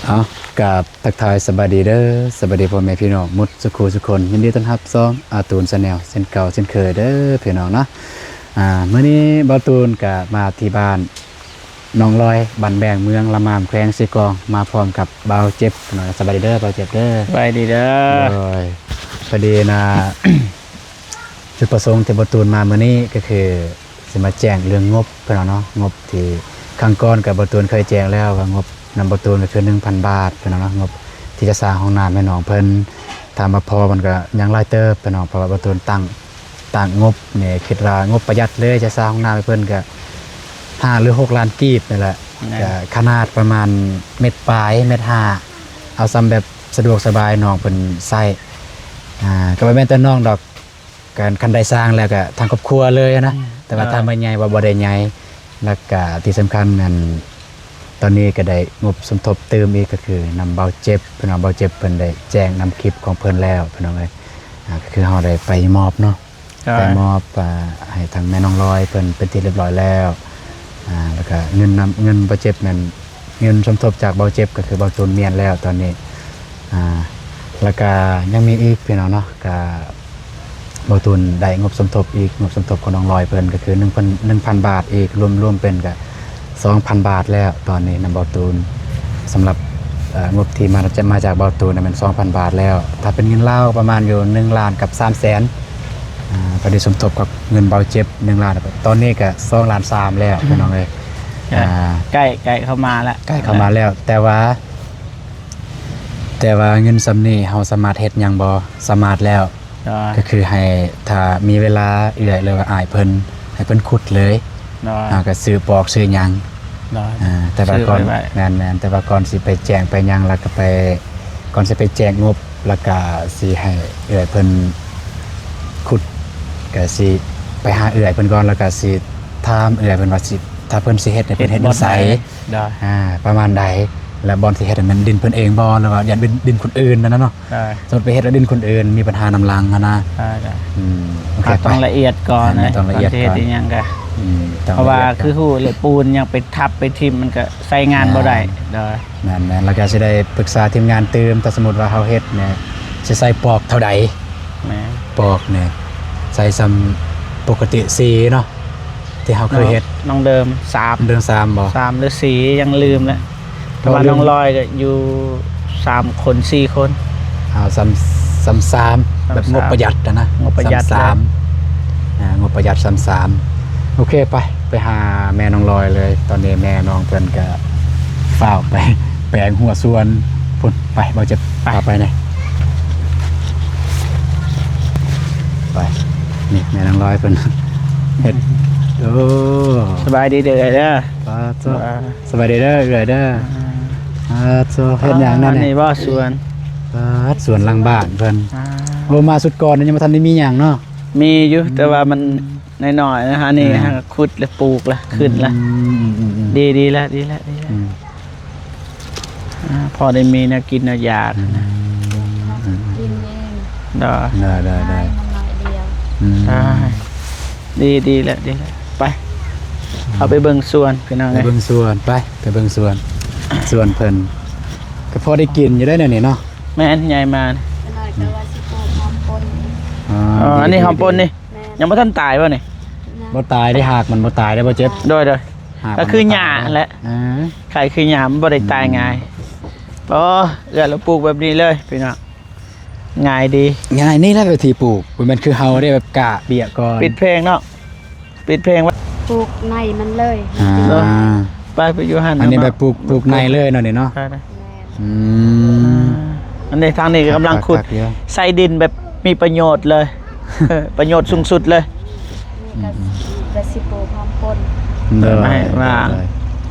ເອົາ ກາບທັກທາຍສະບາຍດີເດີ ສະບາຍດີພໍ່ແມ່ພີ່ນ້ອງໝົດສຸຂູສຸຄົນ ຍິນດີຕ້ອນຮັບຊ່ອງອາຕູນແຊນແນວ ເຊັ່ນເກົ່າເຊັ່ນເຄີຍເດີພີ່ນ້ອງເນາະ. ອ່າ ມື້ນີ້ບ່າວຕູນກະມາທີ່ບ້ານໜອງລອຍ ບ້ານແບງ ເມືອງລະມາມ ແຂວງເຊກອງ ມາພ້ອມກັບບ່າວເຈັບເນາະ. ສະບາຍດີເດີບ່າວເຈັບເດີ. ສະບາຍດີເດີ. ໂດຍ ພໍດີນະ ຈຸດປະສົງທີ່ບ່າວຕູນມາມື້ນີ້ກໍຄື ຊິມາແຈ້ງເລື່ອງງົບເພິ່ນເນາະ ງົບທີ່ຄັ້ງກ່ອນກໍບ່າວຕູນເຄີຍແຈ້ງແລ້ວວ່າງົບນຳບ່າວຕູນກໍຄືໜຶ່ງພັນບາດເພິ່ນເນາະ ງົບທີ່ຈະສ້າງຫ້ອງນ້ຳໃຫ້ນ້ອງເພິ່ນ. ຖາມວ່າພໍມັນກໍຍັງຫຼາຍເຕີບເພິ່ນເນາະ ເພາະວ່າບ່າວຕູນຕັ້ງ ຕັ້ງງົບນີ້ຄິດວ່າງົບປະຢັດເລີຍ ຈະສ້າງຫ້ອງນ້ຳໃຫ້ເພິ່ນກໍຫ້າຫຼືຫົກລ້ານກີບນີ້ແຫຼະ. ແມ່ນ ກໍຂະໜາດປະມານເມັດປາຍ ເມັດຫ້າ ເອົາຊ່ຳແບບສະດວກສະບາຍນ້ອງເພິ່ນໃຊ້ ອ່າ ກໍບໍ່ແມ່ນແຕ່ນ້ອງດອກ ການ ຄັນໄດ້ສ້າງແລ້ວກະທັງຄອບຄົວເລີຍນະ. ອືມ ແຕ່ວ່າ ອ່າ ຖ້າບໍ່ໃຫຍ່ ວ່າບໍ່ໄດ້ໃຫຍ່ ແລ້ວກະທີ່ສຳຄັນນັ້ນ ຕອນນີ້ກະໄດ້ງົບສົມທົບຕື່ມອີກ ກະຄືນຳບ່າວເຈັບ ເພິ່ນວ່າບ່າວເຈັບເພິ່ນໄດ້ແຈ້ງນຳຄລິບຂອງເພິ່ນແລ້ວພີ່ນ້ອງເອີຍ. ອ່າ ກະຄືເຮົາໄດ້ໄປມອບເນາະ ໄດ້ ໄປມອບ ອ່າ ໃຫ້ທາງແມ່ນ້ອງລອຍເພິ່ນເປັນທີ່ຮຽບຮ້ອຍແລ້ວ. ອ່າ ແລ້ວກະເງິນນຳ ເງິນບ່າວເຈັບນັ້ນ ເງິນສົມທົບຈາກບ່າວເຈັບ ກໍຄືບ່າວຕູນມ້ຽນແລ້ວຕອນນີ້. ອ່າ ແລ້ວກະຍັງມີອີກພີ່ນ້ອງເນາະ ກະບ່າວຕູນໄດ້ງົບສົມທົບອີກ ງົບສົມທົບຂອງນ້ອງລອຍເພິ່ນ ກໍຄືໜຶ່ງພັນ ໜຶ່ງພັນບາດອີກ ລວມ ລວມເປັນກະສອງພັນບາດແລ້ວຕອນນີ້ນຳບ່າວຕູນ. ສຳລັບ ເອີ ງົບທີ່ມາ ຈະມາຈາກບ່າວຕູນນັ້ນແມ່ນສອງພັນບາດແລ້ວ ຖ້າເປັນເງິນລາວປະມານຢູ່ໜຶ່ງລ້ານກັບສາມແສນ. ອ່າ ພໍດີສົມທົບກັບເງິນບ່າວເຈັບໜຶ່ງລ້ານ ຕອນນີ້ກະສອງລ້ານສາມແລ້ວ ອືມ ພີ່ນ້ອງເອີຍ. ອ່າ ໃກ້ ໃກ້ເຂົ້າມາແລ້ວ ໃກ້ເຂົ້າມາແລ້ວ ແຕ່ວ່າ ແຕ່ວ່າເງິນສ່ຳນີ້ເຮົາສາມາດເຮັດຫຍັງບໍ່? ສາມາດແລ້ວ ໂດຍ ກໍຄືໃຫ້ ຖ້າມີເວລາເອື້ອຍ ຫຼືວ່າອ້າຍເພິ່ນ ໃຫ້ເພິ່ນຂຸດເລີຍ ໂດຍ ເຮົາກໍຊື້ປອກຊື້ຫຍັງ ໂດຍ ອ່າ ແຕ່ວ່າກ່ອນ ຊື້ໄວ້ ແມ່ນໆ ແຕ່ວ່າກ່ອນຊິໄປແຈ້ງໄປຫຍັງ ແລ້ວກໍໄປ ກ່ອນຊິໄປແຈ້ງງົບ ແລ້ວກະຊິໃຫ້ເອື້ອຍເພິ່ນຂຸດ ກະຊິໄປຫາເອື້ອຍເພິ່ນກ່ອນ ແລ້ວກະຊິຖາມເອື້ອຍເພິ່ນວ່າຊິ ຖ້າເພິ່ນຊິເຮັດນີ້ ເພິ່ນເຮັດຢູ່ໃສ ໂດຍ ອ່າ ປະມານໃດ ແລ້ວບ່ອນຊິເຮັດນັ້ນແມ່ນດິນເພິ່ນເອງບໍ່ ຫຼືວ່າຢ້ານດິນ ດິນຄົນອື່ນນັ້ນນະເນາະ. ໂດຍ ສົມມຸດໄປເຮັດແລ້ວດິນຄົນອື່ນມີບັນຫານຳຫຼັງຫັ້ນນະ. ໂດຍ ໂດຍ ອືມ ໂອເຄ ຕ້ອງລະອຽດກ່ອນ ແມ່ນໆ ຕ້ອງລະອຽດກ່ອນ ກ່ອນຊິເຮັດອີ່ຫຍັງກະ ອືມ ຕ້ອງລະອຽດກ່ອນ ເພາະວ່າຄືຮູ້ແຫຼະ ປູນຍັງໄປທັບໄປຖິ້ມ ມັນກະໃຊ້ງານບໍ່ໄດ້. ໂດຍ ແມ່ນໆ ແລ້ວກໍຊິໄດ້ປຶກສາທີມງານຕື່ມ ຖ້າສົມມຸດວ່າເຮົາເຮັດນີ້ ຊິໃສ່ປອກເທົ່າໃດ? ແມ່ນ ປອກນີ້ໃສ່ສ່ຳປົກກະຕິສີ່ເນາະ ທີ່ເຮົາເຄີຍເຮັດ ນ້ອງເດີມສາມ ເດີມສາມບໍ່? ສາມຫຼືສີ່ ຍັງລືມແລ້ວ ເພາະວ່ານ້ອງລອຍກໍຢູ່ສາມຄົນ ສີ່ຄົນ ເອົາສ່ຳ ສ່ຳສາມ ແບບງົບປະຢັດຫັ້ນນະ ງົບປະຢັດ ສ່ຳສາມ ເລີຍ ອ່າ ງົບປະຢັດສ່ຳສາມ. ໂອເຄ ໄປ ໄປຫາແມ່ນ້ອງລອຍເລີຍ ຕອນນີ້ແມ່ນ້ອງເພິ່ນກໍຟ້າວໄປແປງຫົວສວນພຸ້ນ. ໄປ ບ່າວເຈັບ ໄປ ພາໄປແດ່ ໄປ. ນີ້ແມ່ນ້ອງລອຍເພິ່ນເຮັດ ໂອ້ ສະບາຍດີເດີເອື້ອຍເດີ ປາດໂທ້ ອ່າ ສະບາຍດີເດີເອື້ອຍເດີ ອ່າ ປາດໂທ້ ເຮັດຫຍັງນັ້ນ ອັນນີ້ບໍ່ສວນ ປາດ ສວນຫຼັງບ້ານເພິ່ນ ອ່າ ໂອ້ ມາຊຸດກ່ອນຍັງບໍ່ທັນໄດ້ມີຫຍັງເນາະ ມີຢູ່ ອືມ ແຕ່ວ່າມັນ ນ້ອຍໆ ນະ ອັນນີ້ ອ່າ ຫາກໍຂຸດແລ້ວ ປູກແລ້ວ ຂຶ້ນແລ້ວ ອືມໆໆໆ ດີ ດີແລ້ວ ດີແລ້ວ ດີແລ້ວ ອືມ ອ່າ ພໍໄດ້ມີແນວກິນແນວຢາກ ອືມ ນະ ອືມ ກິນເອງ ໂດຍ ໄດ້ໆໆ ໃຊ້ມັນໜ້ອຍດຽວ ອືມ ໄດ້ ດີ ດີແລ້ວ ດີແລ້ວ ໄປ ເຮົາໄປເບິ່ງສວນ ພີ່ນ້ອງ ໄປເບິ່ງສວນ ໄປ ໄປເບິ່ງສວນ ສວນເພິ່ນ ກໍພໍໄດ້ກິນຢູ່ໄດ໋ແນວນີ້ເນາະ ແມ່ນ ໃຫຍ່ມາ ຈັກໜ້ອຍກໍວ່າຊິປູກຫອມປົນ ອໍ ອັນນີ້ຫອມປົນນີ້ ແມ່ນ ຍັງບໍ່ທັນຕາຍບໍ່ນີ້? ຍັງ ບໍ່ຕາຍເດ້ ຮາກມັນບໍ່ຕາຍເດ້ ບໍ່ເຈັບ ໂດຍໆ ຮາກມັນ ກໍຄືຫຍ້າຫັ້ນແຫຼະ ອ່າ ໄຂ່ຄືຫຍ້າ ມັນບໍ່ໄດ້ຕາຍງ່າຍ ອືມ ໂອ້ ເອື້ອຍລາວປູກແບບນີ້ເລີຍພີ່ນ້ອງ ງ່າຍດີ ງ່າຍ ນີ້ແຫຼະວິທີປູກ ບໍ່ແມ່ນຄືເຮົາເດ້ ແບບກ້າເບ້ຍກ່ອນ ປິດເພງເນາະ ປິດເພງໄວ້ ປູກໃນມັນເລີຍ ອ່າ ໄປ ໄປຢູ່ຫັ້ນ ອັນນີ້ແບບປູກ ປູກໃນເລີຍເນາະນີ້ເນາະ ແມ່ນ ອືມ ອ່າ ອັນນີ້ທາງນີ້ກໍກຳລັງຂຸດ ຄັກໆ ຢູ່ ໃສ່ດິນແບບມີປະໂຫຍດເລີຍ ປະໂຫຍດສູງສຸດເລີຍ ນີ້ກໍ ອືມໆ ກໍຊິປູກຫອມປົນ ໂດຍ ວ່າ ໂດຍ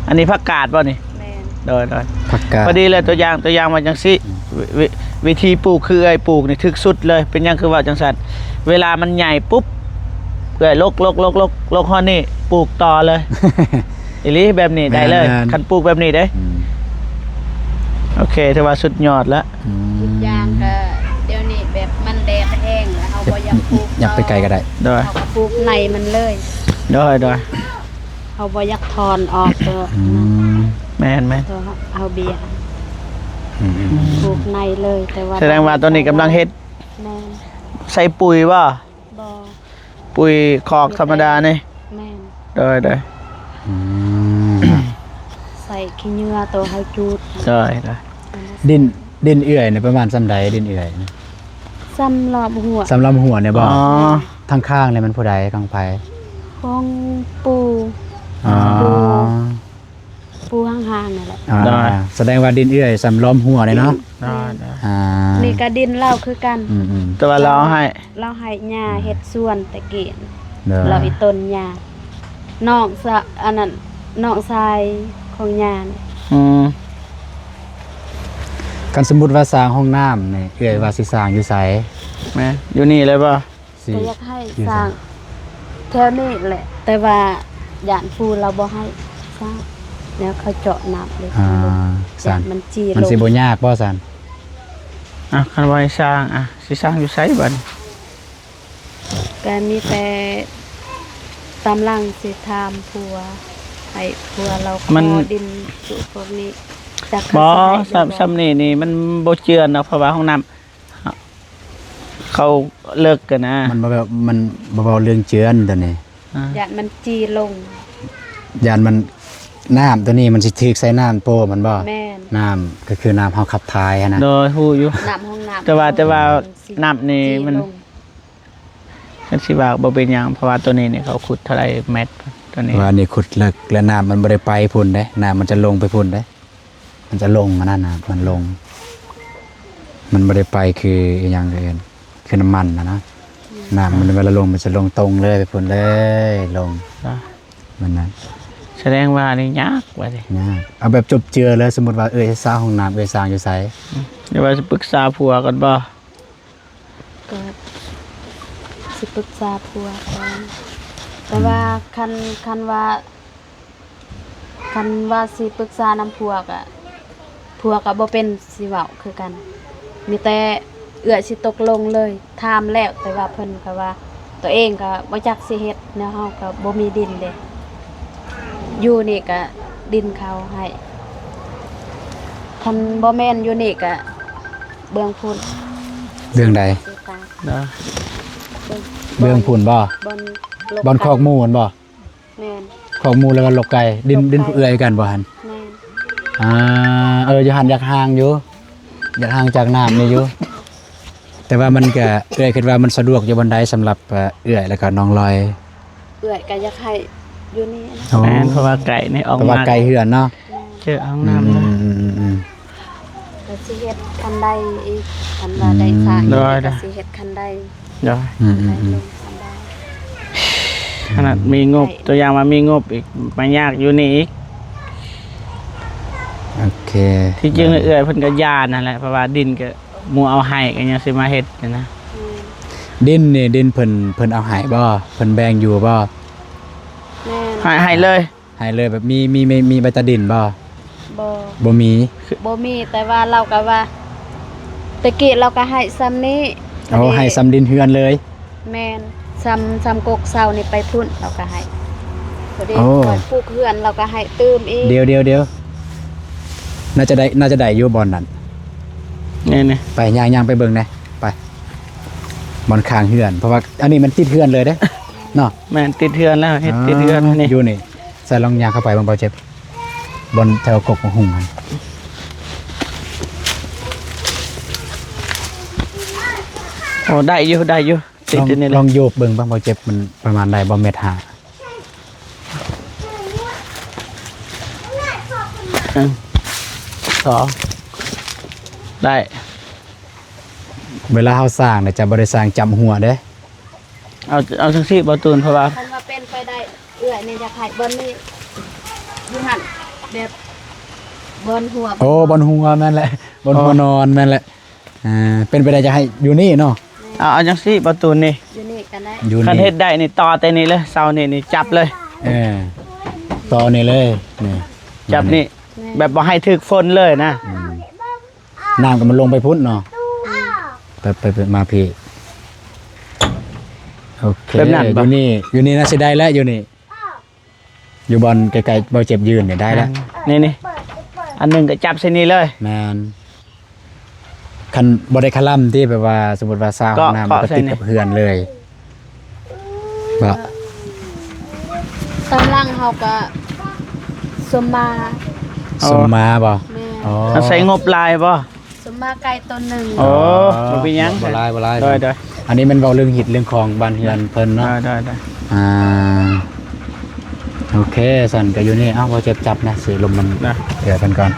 ອັນນີ້ຜັກກາດບໍ່ນີ້? ແມ່ນ ໂດຍໆ ຜັກກາດ ພໍດີເລີຍ ຕົວຢ່າງ ຕົວຢ່າງວ່າຈັ່ງຊີ້ ອືມ ວິ ວິ ວິທີປູກຄືເອື້ອຍປູກນີ້ຖືກສຸດເລີຍ ເປັນຫຍັງຄືເວົ້າຈັ່ງຊັ້ນ? ເວລາມັນໃຫຍ່ປຸບ ເອື້ອຍລົກ ລົກ ລົກ ລົກ ລົກຮອດນີ້ ປູກຕໍ່ເລີຍ ອີ່ຫຼີ ແບບນີ້ໄດ້ເລີຍ ແມ່ນໆ ຄັນປູກແບບນີ້ເດ້ ອືມ ໂອເຄ ຖືວ່າສຸດຍອດລະ ອືມ ອີກຢ່າງກໍດຽວນີ້ແບບມັນແດດແຮງ ແລ້ວເຮົາບໍ່ຢາກປູກ ຢາກໄປໄກກໍໄດ້ ໂດຍ ເຮົາກໍປູກໃນມັນເລີຍ ໂດຍໆ ເຮົາບໍ່ຢາກຖອນອອກຕົວ ອືມ ນັ້ນ ແມ່ນໆ ຕົວເຮົາເບ້ຍ ອືມໆ ປູກໃນເລີຍ ແຕ່ວ່າ ສະແດງວ່າຕອນນີ້ກຳລັງເຮັດ ແມ່ນ ໃສ່ປຸຍບໍ່? ບໍ່ ປຸຍຄອກທຳມະດານີ້ ແມ່ນ ໂດຍໆ ອືມ ໃສ່ຂີ້ເຫຍື້ອໂຕເຮົາຈູດ ໂດຍໆ ດິນ ດິນເອື້ອຍນີ້ປະມານສ່ຳໃດ? ດິນເອື້ອຍນີ້ ສ່ຳລອບຫົວ ສ່ຳລອບຫົວນີ້ບໍ່? ອໍ ທາງຂ້າງນີ້ມັນຜູ້ໃດ? ຂອງໃຜ? ຂອງປູ່ ອໍ ປູ່ ປູ່ຫ່າງໆ ນັ້ນແຫຼະ ອ່າ ສະແດງວ່າດິນເອື້ອຍສ່ຳລອມຫົວເລີຍເນາະ ອ່າ ນີ້ກະດິນລາວຄືກັນ ອືມໆ ແຕ່ວ່າລາວໃຫ້ ລາວໃຫ້ຍ່າເຮັດສວນແຕ່ກີ້ ໂດຍ ລາວອີ່ຕົນຍ່າ ນ້ອງສາ ອັນນັ້ນ ນ້ອງຊາຍຂອງຍ່ານີ້ ອືມ ຄັນສົມມຸດວ່າສ້າງຫ້ອງນ້ຳນີ້ ເອື້ອຍວ່າຊິສ້າງຢູ່ໃສ? ແມ່ນ ຢູ່ນີ້ເລີຍບໍ່? ຊິ ກໍຢາກໃຫ້ສ້າງແຖວນີ້ແຫຼະ ແຕ່ວ່າຢ້ານປູ່ລາວບໍ່ໃຫ້ສ້າງ ແນວເຂົາເຈາະນ້ຳເລີຍ ອ່າ ຢ້ານມັນຈີ່ ມັນຊິບໍ່ຍາກບໍ່ຊັ້ນ? ອ່ະ ຄັນວ່າໃຫ້ສ້າງ ອ່ະ ຊິສ້າງຢູ່ໃສບັດນີ້? ກໍມີແຕ່ຕາມຫຼັງຊິຖາມຜົວ ໃຫ້ຜົວລາວຂໍດິນຈຸພວກນີ້ ຈັກເຂົາຊິໃຫ້ຫຼືບໍ່ ສ່ຳນີ້ນີ້ມັນບໍ່ເຈື່ອນດອກ ເພາະວ່າຫ້ອງນ້ຳ ເຂົາເລິກກັນນະ ມັນບໍ່ແບບ ມັນບໍ່ເວົ້າເລື່ອງເຈື່ອນໂຕນີ້ ຢ້ານມັນຈີ່ລົງ ຢ້ານມັນ ນ້ຳໂຕນີ້ມັນຊິຖືກໃສ່ນ້ຳໂປ້ມັນບໍ່? ແມ່ນ ນ້ຳກໍຄືນ້ຳເຮົາຂັບຖ່າຍຫັ້ນນະ ໂດຍ ຮູ້ຢູ່ ນ້ຳຫ້ອງນ້ຳ ແຕ່ວ່າ ແຕ່ວ່ານ້ຳນີ້ມັນ ມັນຊິວ່າບໍ່ເປັນຫຍັງ ເພາະວ່າໂຕນີ້ນີ້ເຂົາຂຸດເທົ່າໃດແມັດ ໂຕນີ້ວ່ານີ້ຂຸດເລິກ ແລະ ນ້ຳມັນບໍ່ໄດ້ໄປພຸ້ນເດ້ ນ້ຳມັນຈະລົງໄປພຸ້ນເດ້. ມັນຈະລົງອັນນັ້ນນະ ມັນລົງ ມັນບໍ່ໄດ້ໄປຄືອີ່ຫຍັງອື່ນ ຄືນ້ຳມັນນະນະ ອືມ ນ້ຳມັນເວລາລົງ ມັນຈະລົງຕົງເລີຍໄປພຸ້ນເລີຍ ລົງ ອ່າ ມັນນັ້ນ ສະແດງວ່ານີ້ຍາກວ່າຕິ ຍາກ ເອົາແບບຈົບເຈືອເລີຍ ສົມມຸດວ່າເອື້ອຍສ້າງຫ້ອງນ້ຳ ເອື້ອຍສ້າງຢູ່ໃສ? ອືມ ຫຼືວ່າຊິປຶກສາຜົວກ່ອນບໍ່? ກໍຊິປຶກສາຜົວກ່ອນ ແຕ່ວ່າ ອືມ ຄັນ ຄັນວ່າ ຄັນວ່າຊິປຶກສານຳຜົວກະ ຜົວກະບໍ່ເປັນຊິເວົ້າຄືກັນ ມີແຕ່ເອື້ອຍຊິຕົກລົງເລີຍ ຖາມແລ້ວ ແຕ່ວ່າເພິ່ນກະວ່າ ໂຕເອງກະບໍ່ຈັກຊິເຮັດ ແນວເຮົາກະບໍ່ມີດິນເດ້ ຢູ່ນີ້ກະດິນເຂົາໃຫ້ ຄັນບໍ່ແມ່ນຢູ່ນີ້ກະເບື້ອງພຸ້ນ ເບື້ອງໃດ? ເບື້ອງ ເບື້ອງພຸ້ນບໍ່? ບ່ອນ ບ່ອນຄອກໝູ່ຫັ້ນບໍ່? ແມ່ນ ຄອກໝູ່ແລ້ວກໍລົກໄກ່ ດິນ ດິນເອື້ອຍກັນບໍ່ຫັ້ນ? ແມ່ນ ອ່າ ເອີ ຢູ່ຫັ້ນຢາກຫ່າງຢູ່ ຢາກຫ່າງຈາກນ້ຳນີ້ຢູ່ ແຕ່ວ່າມັນກະ ເອື້ອຍຄິດວ່າມັນສະດວກຢູ່ບ່ອນໃດສຳລັບ ເອີ ເອື້ອຍ ແລ້ວກໍນ້ອງລອຍ? ເອື້ອຍກໍຢາກໃຫ້ຢູ່ນີ້ນະ ແມ່ນ ເພາະວ່າໄກນີ້ອອກມາ ເພາະວ່າໄກເຮືອນເນາະ ແມ່ນ ເຈີຫ້ອງນ້ຳ ອືມ ກໍຊິເຮັດຄັນໄດອີກ ຄັນວ່າໄດ້ສ້າງ ອືມ ກໍຊິເຮັດຄັນໄດ ໂດຍ ອືມໆໆ ຂະໜາດມີງົບ ຕົວຢ່າງວ່າມີງົບອີກ ມາຍາກຢູ່ນີ້ອີກ ໂອເຄ ທີ່ຈິງເອື້ອຍເພິ່ນກໍຢ້ານຫັ້ນແຫຼະ ເພາະວ່າດິນກໍໝູ່ເອົາໃຫ້ ກໍຍັງຊິມາເຮັດຫັ້ນນະ ອືມ ດິນນີ້ ດິນເພິ່ນ ເພິ່ນເອົາໃຫ້ບໍ່? ເພິ່ນແບ່ງຢູ່ບໍ່? ແມ່ນ ໃຫ້ ໃຫ້ເລີຍ ໃຫ້ເລີຍ ແບບມີ ມີ ມີ ມີໃບຕາດິນບໍ່? ບໍ່ ບໍ່ມີ ບໍ່ມີ ແຕ່ວ່າລາວກໍວ່າ ແຕ່ກີ້ລາວກໍໃຫ້ຊ່ຳນີ້ ໂອ້ ພໍດີ ໃຫ້ຊ່ຳດິນເຮືອນເລີຍ ແມ່ນ ຊ່ຳ ຊ່ຳກົກເສົານີ້ໄປພຸ້ນ ລາວກໍໃຫ້ ພໍດີ ໂອ້ ຂ້ອຍປູກເຮືອນລາວກໍໃຫ້ຕື່ມອີກ ດຽວໆໆ ໜ້າຈະໄດ້ ໜ້າຈະໄດ້ຢູ່ບ່ອນນັ້ນ ນີ້ໆ ໄປ ຍ່າງ ຍ່າງໄປເບິ່ງແດ່ ໄປ ບ່ອນຂ້າງເຮືອນ ເພາະວ່າອັນນີ້ມັນຕິດເຮືອນເລີຍເດ້ເນາະ ແມ່ນ ຕິດເຮືອນແລ້ວ ເຮັດຕິດເຮືອນ ອ່າ ນີ້ ຢູ່ນີ້ ໃສ່ລອງຍ່າງເຂົ້າໄປເບິ່ງ ບໍ່ເຈັບ ບ່ອນແຖວກົກໝາກຫຸ່ງຫັ້ນ ໂອ້ ໄດ້ຢູ່ ໄດ້ຢູ່ ຕິດຢູ່ນີ້ແຫຼະ ລອງ ລອງໂຍກເບິ່ງ ເບິ່ງ ບໍ່ເຈັບ ມັນປະມານໄດ້ບໍ່ ແມັດຫ້າ ໜຶ່ງ ສອງ ໄດ້ ເວລາເຮົາສ້າງນະ ຈະບໍ່ໄດ້ສ້າງຈ້ຳຫົວເດ້ ເອົາ ເອົາຈັ່ງຊີ້ບໍ່ຕູນ ເພາະວ່າ ຄັນວ່າເປັນໄປໄດ້ ເອື້ອຍນີ້ຢາກໃຫ້ບ່ອນນີ້ ຢູ່ຫັ້ນ ແບບບ່ອນຫົວ ໂອ້ ບ່ອນຫົວ ແມ່ນແຫຼະ ບ່ອນຫົວນອນ ແມ່ນແຫຼະ ອ່າ ເປັນໄປໄດ້ຈະໃຫ້ຢູ່ນີ້ເນາະ ເອົາ ເອົາຈັ່ງຊີ້ບໍ່ຕູນ ນີ້ ຢູ່ນີ້ກໍໄດ້ ຢູ່ນີ້ ຄັນເຮັດໄດ້ນີ້ ຕໍ່ແຕ່ນີ້ເລີຍ ເສົານີ້ນີ້ຈັບເລີຍ ເອີ ຕໍ່ນີ້ເລີຍ ນີ້ ຈັບນີ້ ແມ່ນ ແບບບໍ່ໃຫ້ຖືກຝົນເລີຍນະ ອືມ ນ້ຳກໍມັນລົງໄປພຸ້ນເນາະ ອືມ ໄປ ໄປ ໄປມາພີ້ ໂອເຄ ແບບນັ້ນບໍ່ ຢູ່ນີ້ ຢູ່ນີ້ໜ້າຊິໄດ້ແລ້ວ ຢູ່ນີ້ ຢູ່ບ່ອນໃກ້ໆ ບໍ່ເຈັບຢືນນີ້ໄດ້ແລ້ວ ແມ່ນ ນີ້ໆ ອັນໜຶ່ງກໍຈັບໃສ່ນີ້ເລີຍ ແມ່ນ ຄັນບໍ່ໄດ້ຄະລຳຕິ ແບບວ່າສົມມຸດວ່າສ້າງຫ້ອງນ້ຳ ເກາະ ແລ້ວກໍຕິດກັບເຮືອນເລີຍ ເກາະໃສ່ນີ້ ບໍ່? ຕອນຫຼັງເຮົາກໍສົມມາ ອໍ ສົມມາບໍ່? ແມ່ນ ອໍ ເຮົາໃຊ້ງົບຫຼາຍບໍ່? ສົມມາໄກ່ຕົວໜຶ່ງ ອໍ ອໍ ບໍ່ເປັນຫຍັງ ບໍ່ຫຼາຍ ບໍ່ຫຼາຍ ໂດຍ ໂດຍ ອັນນີ້ແມ່ນເວົ້າເລື່ອງຮີດເລື່ອງຄອງບ້ານເຮືອນເພິ່ນເນາະ ໂດຍ ໂດຍ ໂດຍ ອ່າ ໂອເຄ ຊັ້ນກໍຢູ່ນີ້ ເອົາ ບໍ່ເຈັບຈັບນະ ຊິລົມມັນ ນະ ເອີ ເພິ່ນກ່ອນ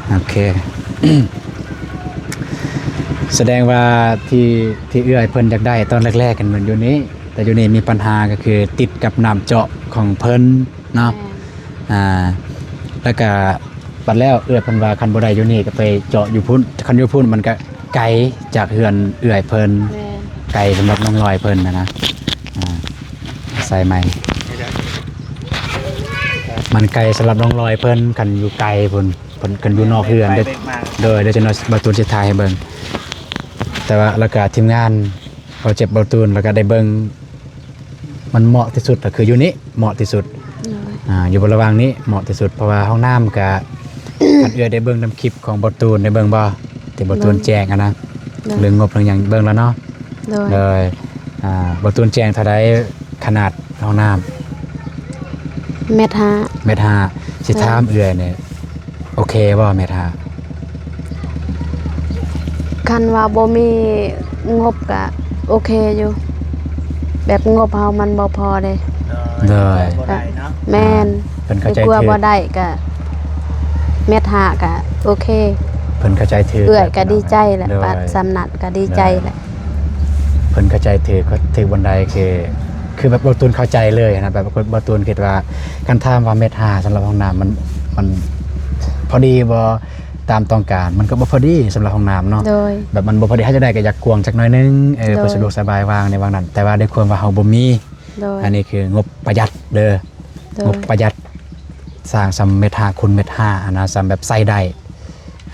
ໂອເຄ ສະແດງວ່າທີ່ ທີ່ເອື້ອຍເພິ່ນຢາກໄດ້ຕອນແລກໆ ກັນແມ່ນຢູ່ນີ້ ແຕ່ຢູ່ນີ້ມີບັນຫາກໍຄືຕິດກັບນ້ຳເຈາະຂອງເພິ່ນເນາະ ແມ່ນ ອ່າ ແລ້ວກະບັດແລ້ວເອື້ອຍເພິ່ນວ່າຄັນບໍ່ໄດ້ຢູ່ນີ້ກໍໄປເຈາະຢູ່ພຸ້ນ ຄັນຢູ່ພຸ້ນມັນກະໄກຈາກເຮືອນເອື້ອຍເພິ່ນ ແມ່ນ ໄກສຳລັບນ້ອງລອຍເພິ່ນນະນະ ອ່າ ໃສ່ໃໝ່ ມັນໄກສຳລັບນ້ອງລອຍເພິ່ນ ຄັນຢູ່ໄກພຸ້ນ ເພິ່ນ ຄັນຢູ່ນອກເຮືອນ ເດີ ໂດຍ ດຽວຈັກໜ່ອຍບ່າວຕູນຊິຖ່າຍໃຫ້ເບິ່ງ ແຕ່ວ່າ ແລ້ວກະທີມງານ ບ່າວເຈັບ ບ່າວຕູນ ແລ້ວກະໄດ້ເບິ່ງ ມັນເໝາະທີ່ສຸດກໍຄືຢູ່ນີ້ເໝາະທີ່ສຸດ ໂດຍ ອ່າ ຢູ່ບໍລິເວນນີ້ເໝາະທີ່ສຸດ ເພາະວ່າຫ້ອງນ້ຳກະ ຄັນເອື້ອຍໄດ້ເບິ່ງນຳຄລິບຂອງບ່າວຕູນ ໄດ້ເບິ່ງບໍ່ ທີ່ບ່າວຕູນ ໂດຍ ແຈ້ງຫັ້ນນະ ໂດຍ ເລື່ອງງົບເລື່ອງຫຍັງເບິ່ງແລ້ວເນາະ ໂດຍ ໂດຍ ອ່າ ບ່າວຕູນແຈ້ງເທົ່າໃດຂະໜາດຫ້ອງນ້ຳ? ແມັດຫ້າ ແມັດຫ້າ ຊິຖາມເອື້ອຍນີ້ ໂອເຄບໍ່ແມັດຫ້າ? ຄັນວ່າບໍ່ມີງົບກະໂອເຄຢູ່ ແບບງົບເຮົາມັນບໍ່ພໍເດ້ ໂດຍ ບໍ່ໄດ້ເນາະ ແມ່ນ ເພິ່ນເຂົ້າໃຈຖືກ ບໍ່ໄດ້ກະແມັດຫ້າກະໂອເຄ ເພິ່ນເຂົ້າໃຈຖືກ ເອື້ອຍກະດີໃຈແຫຼະ ໂດຍ ປາດສຳນັດກະດີໃຈແຫຼະ ໂດຍ ເພິ່ນເຂົ້າໃຈຖືກ ຖືກບ່ອນໃດ ຄື ຄືແບບບ່າວຕູນເຂົ້າໃຈເລີຍນະ ແບບບ່າວຕູນຄິດວ່າ ຄັນຖາມວ່າແມັດຫ້າສຳລັບຫ້ອງນ້ຳ ມັນ ມັນພໍດີບໍ່ ຕາມຕ້ອງການ ມັນກໍບໍ່ພໍດີສຳລັບຫ້ອງນ້ຳເນາະ ໂດຍ ແບບມັນບໍ່ພໍດີ ເຮົາຈະໄດ້ກໍຢາກກວ້າງຈັກໜ້ອຍໜຶ່ງ ເອີ ໂດຍ ເພື່ອສະດວກສະບາຍວາງໃນວາງນັ້ນ ແຕ່ວ່າດ້ວຍຄວາມວ່າເຮົາບໍ່ມີ ໂດຍ ອັນນີ້ຄືງົບປະຢັດເດີ ໂດຍ ງົບປະຢັດ ສ້າງສ່ຳແມັດຫ້າຄູນແມັດຫ້າຫັ້ນນະ ສ່ຳແບບໃຊ້ໄດ້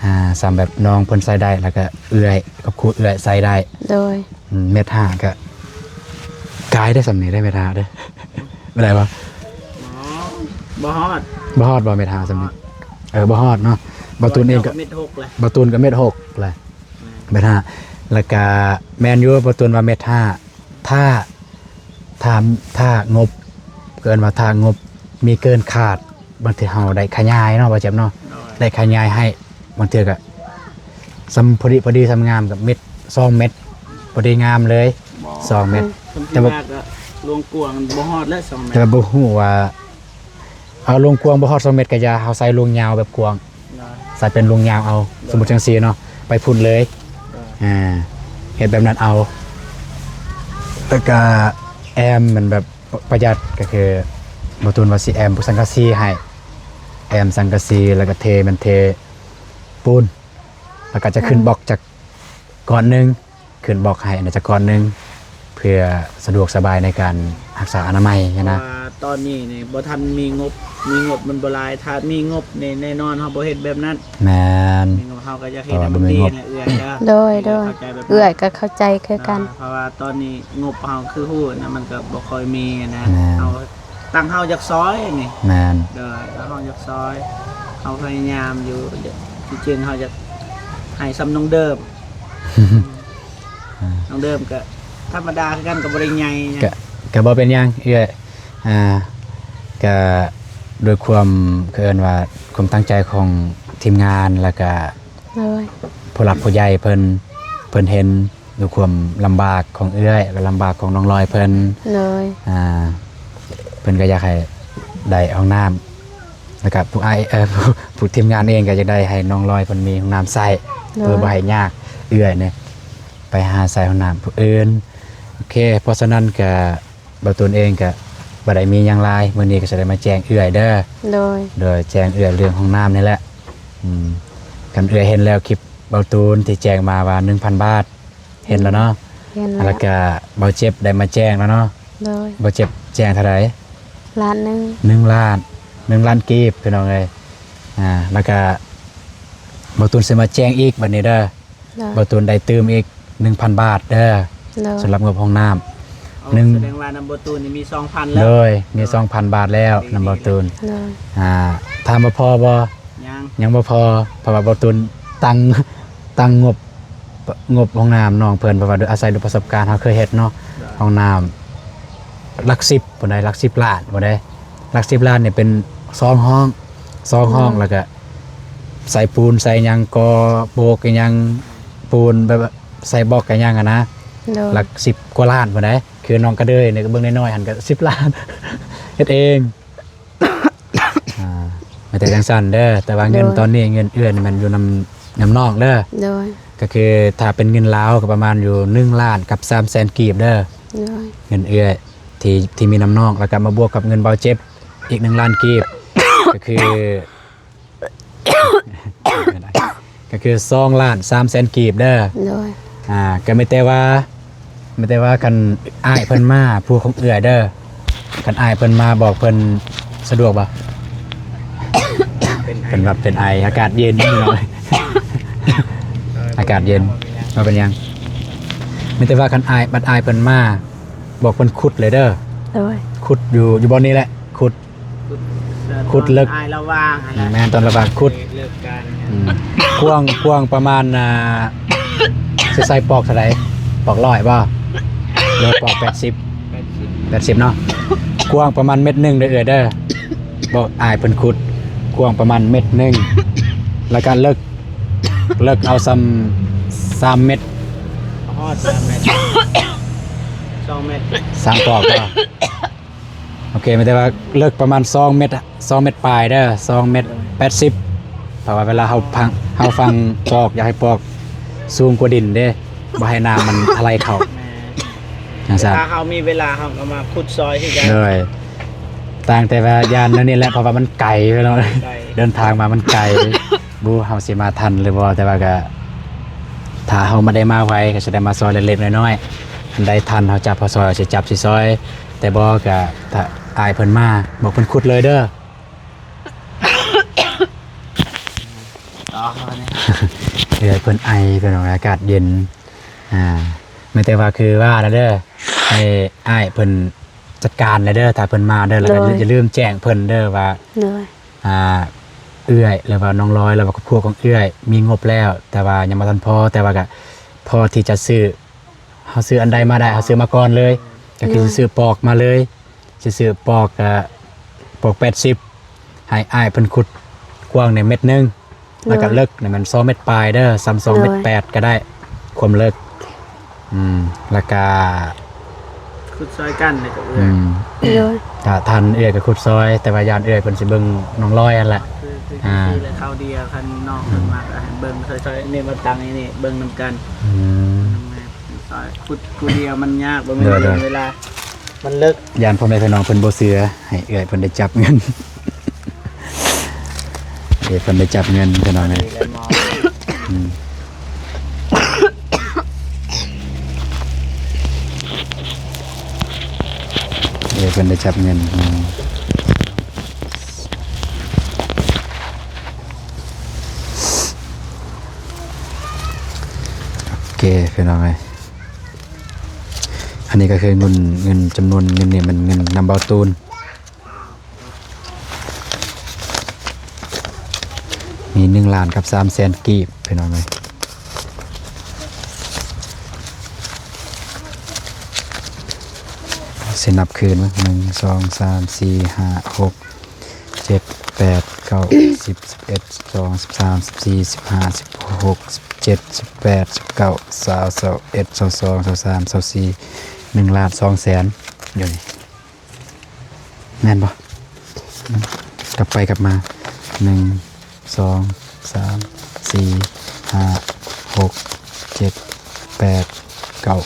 ອ່າ ສ່ຳແບບນ້ອງເພິ່ນໃຊ້ໄດ້ ແລ້ວກໍເອື້ອຍ ຄອບຄົວເອື້ອຍໃຊ້ໄດ້ ໂດຍ ອືມ ແມັດຫ້າກໍກາຍໄດ້ສ່ຳນີ້ໄດ້ແມັດຫ້າເດີ ບໍ່ໄດ້ບໍ່? ອໍ ບໍ່ຮອດ ບໍ່ຮອດບໍ່ແມັດຫ້າສ່ຳນີ້? ເອີ ບໍ່ຮອດເນາະ ບ່າວຕູນເອງກໍ ເມດຫົກແຫຼະ ບ່າວຕູນກໍເມດຫົກແຫຼະ ແມ່ນ ແມັດຫ້າ ແລ້ວກໍແມ່ນຢູ່ ບ່າວຕູນວ່າແມັດຫ້າ ຖ້າ ຖ້າ ຖ້າງົບ ເອີ້ນວ່າຖ້າງົບມີເກີນຄາດ ບາງເທື່ອເຮົາໄດ້ຂະຫຍາຍເນາະ ບ່າວເຈັບເນາະ ໂດຍ ໄດ້ຂະຫຍາຍໃຫ້ ບາງເທື່ອກໍສ່ຳພໍດີ ພໍດີສ່ຳງາມ ກໍເມັດ ສອງເມັດ ພໍດີງາມເລີຍ ສອງເມັດ ອືມ ແຕ່ວ່າ ແຕ່ວ່າລວງກວ້າງບໍ່ຮອດແລ້ວສອງເມັດ ແຕ່ວ່າບໍ່ຮູ້ວ່າ ເອົາລວງກວ້າງບໍ່ຮອດສອງເມັດກໍຢ່າ ເຮົາໃສ່ລວງຍາວແບບກວ້າງ ໂດຍ ໃສ່ເປັນລວງຍາວເອົາ ໂດຍ ສົມມຸດຈັ່ງຊີ້ເນາະ ໄປພຸ້ນເລີຍ ໂດຍ ອ່າ ເຮັດແບບນັ້ນເອົາ ແລ້ວກະແອ້ມມັນແບບປະຢັດ ກໍຄືບ່າວຕູນວ່າຊິແອ້ມສັງກະສີໃຫ້ ແອ້ມສັງກະສີ ແລ້ວກະເທ ແມ່ນເທປູນ ແລ້ວກະຈະຂຶ້ນ ໂດຍ ບລັອກຈັກກ້ອນໜຶ່ງ ຂຶ້ນບລັອກໃຫ້ອັນໃດຈັກກ້ອນໜຶ່ງ ເພື່ອສະດວກສະບາຍໃນການຮັກສາອະນາໄມຫັ້ນນະ ເພາະວ່າຕອນນີ້ນີ້ບໍ່ທັນມີງົບ ມີງົບມັນບໍ່ຫຼາຍ ຖ້າມີງົບນີ້ແນ່ນອນເຮົາບໍ່ເຮັດແບບນັ້ນ ແມ່ນ ມີງົບເຮົາກໍຢາກເຮັດໃຫ້ມັນດີໃຫ້ເອື້ອຍເດີ ໂດຍ ໂດຍ ເອື້ອຍກໍເຂົ້າໃຈຄືກັນ ອ່າ ເພາະວ່າຕອນນີ້ງົບເຮົາຄືຮູ້ນະ ມັນກໍບໍ່ຄ່ອຍມີນະ ແມ່ນ ເຮົາ ຕັ້ງເຮົາຢາກຊ່ອຍນີ້ ແມ່ນ ໂດຍ ຕັ້ງເຮົາຢາກຊ່ອຍ ເຮົາພະຍາຍາມຢູ່ ທີ່ຈິງເຮົາຢາກໃຫ້ສ່ຳນ້ອງເດີມ ນ້ອງເດີມກໍທຳມະດາຄືກັນ ກໍບໍ່ໄດ້ໃຫຍ່ຫຍັງ ກໍ ກໍບໍ່ເປັນຫຍັງເອື້ອຍ ອ່າ ກໍດ້ວຍຄວາມ ເອີ້ນວ່າຄວາມຕັ້ງໃຈຂອງທີມງານ ແລ້ວກໍ ໂດຍ ຜູ້ຫຼັກຜູ້ໃຫຍ່ເພິ່ນ ເພິ່ນເຫັນ ດ້ວຍຄວາມລຳບາກຂອງເອື້ອຍ ແລະ ລຳບາກຂອງນ້ອງລອຍເພິ່ນ ໂດຍ ອ່າ ເພິ່ນກໍຢາກໃຫ້ໄດ້ຫ້ອງນ້ຳ ແລ້ວກໍຜູ້ອ້າຍ ເອີ ຜູ້ ຜູ້ທີມງານເອງກໍຢາກໄດ້ໃຫ້ນ້ອງລອຍເພິ່ນມີຫ້ອງນ້ຳໃຊ້ ໂດຍ ເພື່ອບໍ່ໃຫ້ຍາກເອື້ອຍນີ້ໄປຫາໃຊ້ຫ້ອງນ້ຳຜູ້ອື່ນ ໂອເຄ ເພາະສະນັ້ນກໍບ່າວຕູນເອງກໍບໍ່ໄດ້ມີຫຍັງຫຼາຍ ມື້ນີ້ກໍຊິໄດ້ມາແຈ້ງເອື້ອຍເດີ ໂດຍ ໂດຍ ແຈ້ງເອື້ອຍເລື່ອງຫ້ອງນ້ຳນີ້ແຫຼະ ອືມ ຄັນເອື້ອຍເຫັນແລ້ວຄລິບບ່າວຕູນທີ່ແຈ້ງມາວ່າໜຶ່ງພັນບາດ ເຫັນແລ້ວເນາະ ເຫັນແລ້ວ ແລ້ວກະບ່າວເຈັບໄດ້ມາແຈ້ງແລ້ວເນາະ ໂດຍ ບ່າວເຈັບແຈ້ງເທົ່າໃດ? ລ້ານໜຶ່ງ ໜຶ່ງລ້ານ ໜຶ່ງລ້ານກີບ ພີ່ນ້ອງເອີຍ ອ່າ ແລ້ວກະບ່າວຕູນຊິມາແຈ້ງອີກບັດນີ້ເດີ ໂດຍ ບ່າວຕູນໄດ້ຕື່ມອີກໜຶ່ງພັນບາດເດີ ໂດຍ ສຳລັບງົບຫ້ອງນ້ຳ ເອົາ ໜຶ່ງ ສະແດງວ່ານຳບ່າວຕູນນີ້ມີສອງພັນແລ້ວ ໂດຍ ມີສອງພັນບາດແລ້ວ ດີ ນຳບ່າວຕູນ ໂດຍ ອ່າ ຖາມວ່າພໍບໍ່? ຍັງ ຍັງບໍ່ພໍ ເພາະວ່າບ່າວຕູນຕັ້ງ ຕັ້ງງົບ ງົບຫ້ອງນ້ຳນ້ອງເພິ່ນ ເພາະວ່າໂດຍອາໄສໂດຍປະສົບການເຮົາເຄີຍເຮັດເນາະ ໂດຍ ຫ້ອງນ້ຳຫຼັກສິບພຸ້ນໃດ໋ ຫຼັກສິບລ້ານພຸ້ນໃດ໋ ຫຼັກສິບລ້ານນີ້ເປັນສອງຫ້ອງ ສອງຫ້ອງ ໂດຍ ແລ້ວກະໃສ່ປູນໃສ່ຫຍັງ ກໍ່ໂບກອີ່ຫຍັງ ປູນແບບໃສ່ບລັອກອີ່ຫຍັງຫັ້ນນະ ໂດຍ ຫຼັກສິບກວ່າລ້ານພຸ້ນໃດ໋ ຄືນ້ອງກະເດີຍນີ້ກະເບິ່ງນ້ອຍໆຫັ້ນກະສິບລ້ານ ເຮັດເອງ. ອ່າ ມີແຕ່ຈັ່ງຊັ້ນເດີ ແຕ່ວ່າເງິນ ໂດຍ ຕອນນີ້ເງິນເອື້ອຍນີ້ແມ່ນຢູ່ນຳ ນຳນ້ອງເດີ ໂດຍ ກະຄືຖ້າເປັນເງິນລາວກະປະມານຢູ່ໜຶ່ງລ້ານກັບສາມແສນກີບເດີ ໂດຍ ເງິນເອື້ອຍທີ່ ທີ່ມີນຳນ້ອງ ແລ້ວກະມາບວກກັບເງິນເບົາເຈັບອີກໜຶ່ງລ້ານກີບ ກະຄື ກະຄືສອງລ້ານສາມແສນກີບເດີ ໂດຍ ອ່າ ກະມີແຕ່ວ່າ ມີແຕ່ວ່າຄັນອ້າຍເພິ່ນມາ ຜູ້ຂອງເອື້ອຍເດີ ຄັນອ້າຍເພິ່ນມາບອກເພິ່ນສະດວກບໍ່? ເປັນໄອ ເປັນຫວັດເປັນໄອ ອາກາດເຢັນ ພີ່ນ້ອງ ອາກາດເຢັນ ບໍ່ເປັນຫຍັງ ບໍ່ເປັນຫຍັງ ມີແຕ່ວ່າຄັນອ້າຍ ບັດອ້າຍເພິ່ນມາ ບອກເພິ່ນຂຸດເລີຍເດີ ໂດຍ ຂຸດຢູ່ ຢູ່ບ່ອນນີ້ແຫຼະ ຂຸດ ຂຸດເລິກ ອ້າຍລາວວ່າງຫັ້ນແຫຼະ ແມ່ນ ຕອນລາວວ່າງຂຸດ ເລີກການ ອືມ ກວ້າງ ກວ້າງປະມານ ອ່າ ຊິໃສ່ປອກເທົ່າໃດ? ປອກຮ້ອຍບໍ່? ຫຼືປອກແປດສິບ? ແປດສິບ ແປດສິບເນາະ ກວ້າງປະມານເມັດໜຶ່ງເດີເອື້ອຍເດີ ບອກອ້າຍເພິ່ນຂຸດ ກວ້າງປະມານເມັດໜຶ່ງ ແລ້ວກະເລິກ ເລິກເອົາຊ່ຳສາມເມັດ ຮອດສາມເມັດ ສອງເມັດ ສາມປອກບໍ່? ໂອເຄ ມີແຕ່ວ່າເລິກປະມານສອງເມັດ ສອງເມັດປາຍເດີ ສອງເມັດແປດສິບ ເພາະວ່າເວລາເຮົາຟັງ ເຮົາຝັງປອກ ຢາກໃຫ້ປອກສູງກວ່າດິນເດ້ ບໍ່ໃຫ້ນ້ຳມັນທະໄຫຼເຂົ້າ ແມ່ນ ຈັ່ງຊັ້ນ ຖ້າເຮົາມີເວລາເຮົາກະມາຂຸດຊອຍຄືກັນ ໂດຍ ຕ່າງແຕ່ວ່າຢ້ານແນວນີ້ແຫຼະ ເພາະວ່າມັນໄກເນາະ ໄກ ເດີນທາງມາມັນໄກ ບໍ່ຮູ້ເຮົາຊິມາທັນຫຼືບໍ່ ແຕ່ວ່າກະ ຖ້າເຮົາມາໄດ້ມາໄວ ກະຊິໄດ້ມາຊອຍເລັກໆນ້ອຍໆ ອັນໃດທັນເຮົາຈັບເຮົາຊອຍ ເຮົາຊິຈັບຊິຊອຍ ແຕ່ບໍ່ກະ ຖ້າອ້າຍເພິ່ນມາ ບອກເພິ່ນຂຸດເລີຍເດີ ຕໍ່ເຮົານີ້ ເອີ ເພິ່ນໄອ ເພິ່ນວ່າອາກາດເຢັນ ອ່າ ແມ່ນແຕ່ວ່າຄືວ່ານະເດີ ໃຫ້ອ້າຍເພິ່ນຈັດການແຫຼະເດີ ຖ້າເພິ່ນມາເດີ ແລ້ວກະ ໂດຍ ຢ່າລືມແຈ້ງເພິ່ນເດີວ່າ ໂດຍ ອ່າ ເອື້ອຍ ຫຼືວ່ານ້ອງລອຍ ຫຼືວ່າຄອບຄົວຂອງເອື້ອຍມີງົບແລ້ວ ແຕ່ວ່າຍັງບໍ່ທັນພໍ ແຕ່ວ່າກະພໍທີ່ຈະຊື້ ເຮົາຊື້ອັນໃດມາໄດ້ ເຮົາຊື້ມາກ່ອນເລີຍ ກະຄື ໂດຍ ຊິຊື້ປອກມາເລີຍ ຊິຊື້ປອກ ກະປອກແປດສິບ ໃຫ້ອ້າຍເພິ່ນຂຸດກວ້າງໃນເມັດໜຶ່ງ ແລ້ວກະ ໂດຍ ເລິກນີ້ແມ່ນສອງເມັດປາຍເດີ ຊ່ຳສອງເມັດແປດ ໂດຍ ກະໄດ້ ຄວາມເລິກ ອືມ ແລ້ວກະ ຂຸດຊ່ອຍກັນແລ້ວກະເອື້ອຍ ອືມ ໂດຍ ຖ້າທັນເອື້ອຍກະຂຸດຊ່ອຍ ແຕ່ວ່າຢ້ານເອື້ອຍເພິ່ນຊິເບິ່ງນ້ອງລອຍຫັ້ນແຫຼະ ຄື ຄື ອ່າ ຄືແຫຼະ ຄາວດຽວ ຄັນນ້ອງເພິ່ນມາກະໃຫ້ເບິ່ງຊ່ອຍໆ ນີ້ມາຕັ້ງນີ້ ເບິ່ງນຳກັນ ອືມ ຊ່ອຍຂຸດຜູ້ດຽວມັນຍາກ ບໍ່ແມ່ນ ໂດຍ ໂດຍ ເວລາ ມັນເລິກ ຢ້ານພໍ່ແມ່ພີ່ນ້ອງເພິ່ນບໍ່ເຊື່ອ ໃຫ້ເອື້ອຍເພິ່ນໄດ້ຈັບເງິນ ເອື້ອຍເພິ່ນໄດ້ຈັບເງິນພີ່ນ້ອງເອີຍ ອືມ ເອື້ອຍເພິ່ນໄດ້ຈັບເງິນ ອືມ ໂອເຄ ພີ່ນ້ອງເອີຍ ອັນນີ້ກະຄືເງິນ ເງິນຈຳນວນເງິນນີ້ແມ່ນເງິນນຳເບົາຕູນ ມີໜຶ່ງລ້ານກັບສາມແສນກີບ ພີ່ນ້ອງເອີຍ ຊິນັບຄືນ ໜຶ່ງ ສອງ ສາມ ສີ່ ຫ້າ ຫົກ ເຈັດ ແປດ ເກົ້າ ສິບ ສິບເອັດ ສິບສອງ ສິບສາມ ສິບສີ່ ສິບຫ້າ ສິບຫົກ ສິບເຈັດ ສິບແປດ ສິບເກົ້າ ຊາວ ຊາວເອັດ ຊາວສອງ ຊາວສາມ ຊາວສີ່ ໜຶ່ງລ້ານສອງແສນ ຢູ່ນີ້ ແມ່ນບໍ່? ກັບໄປກັບມາ ໜຶ່ງ ສອງ ສາມ ສີ່ ຫ້າ ຫົກ ເຈັດ ແປດ ເກົ້າ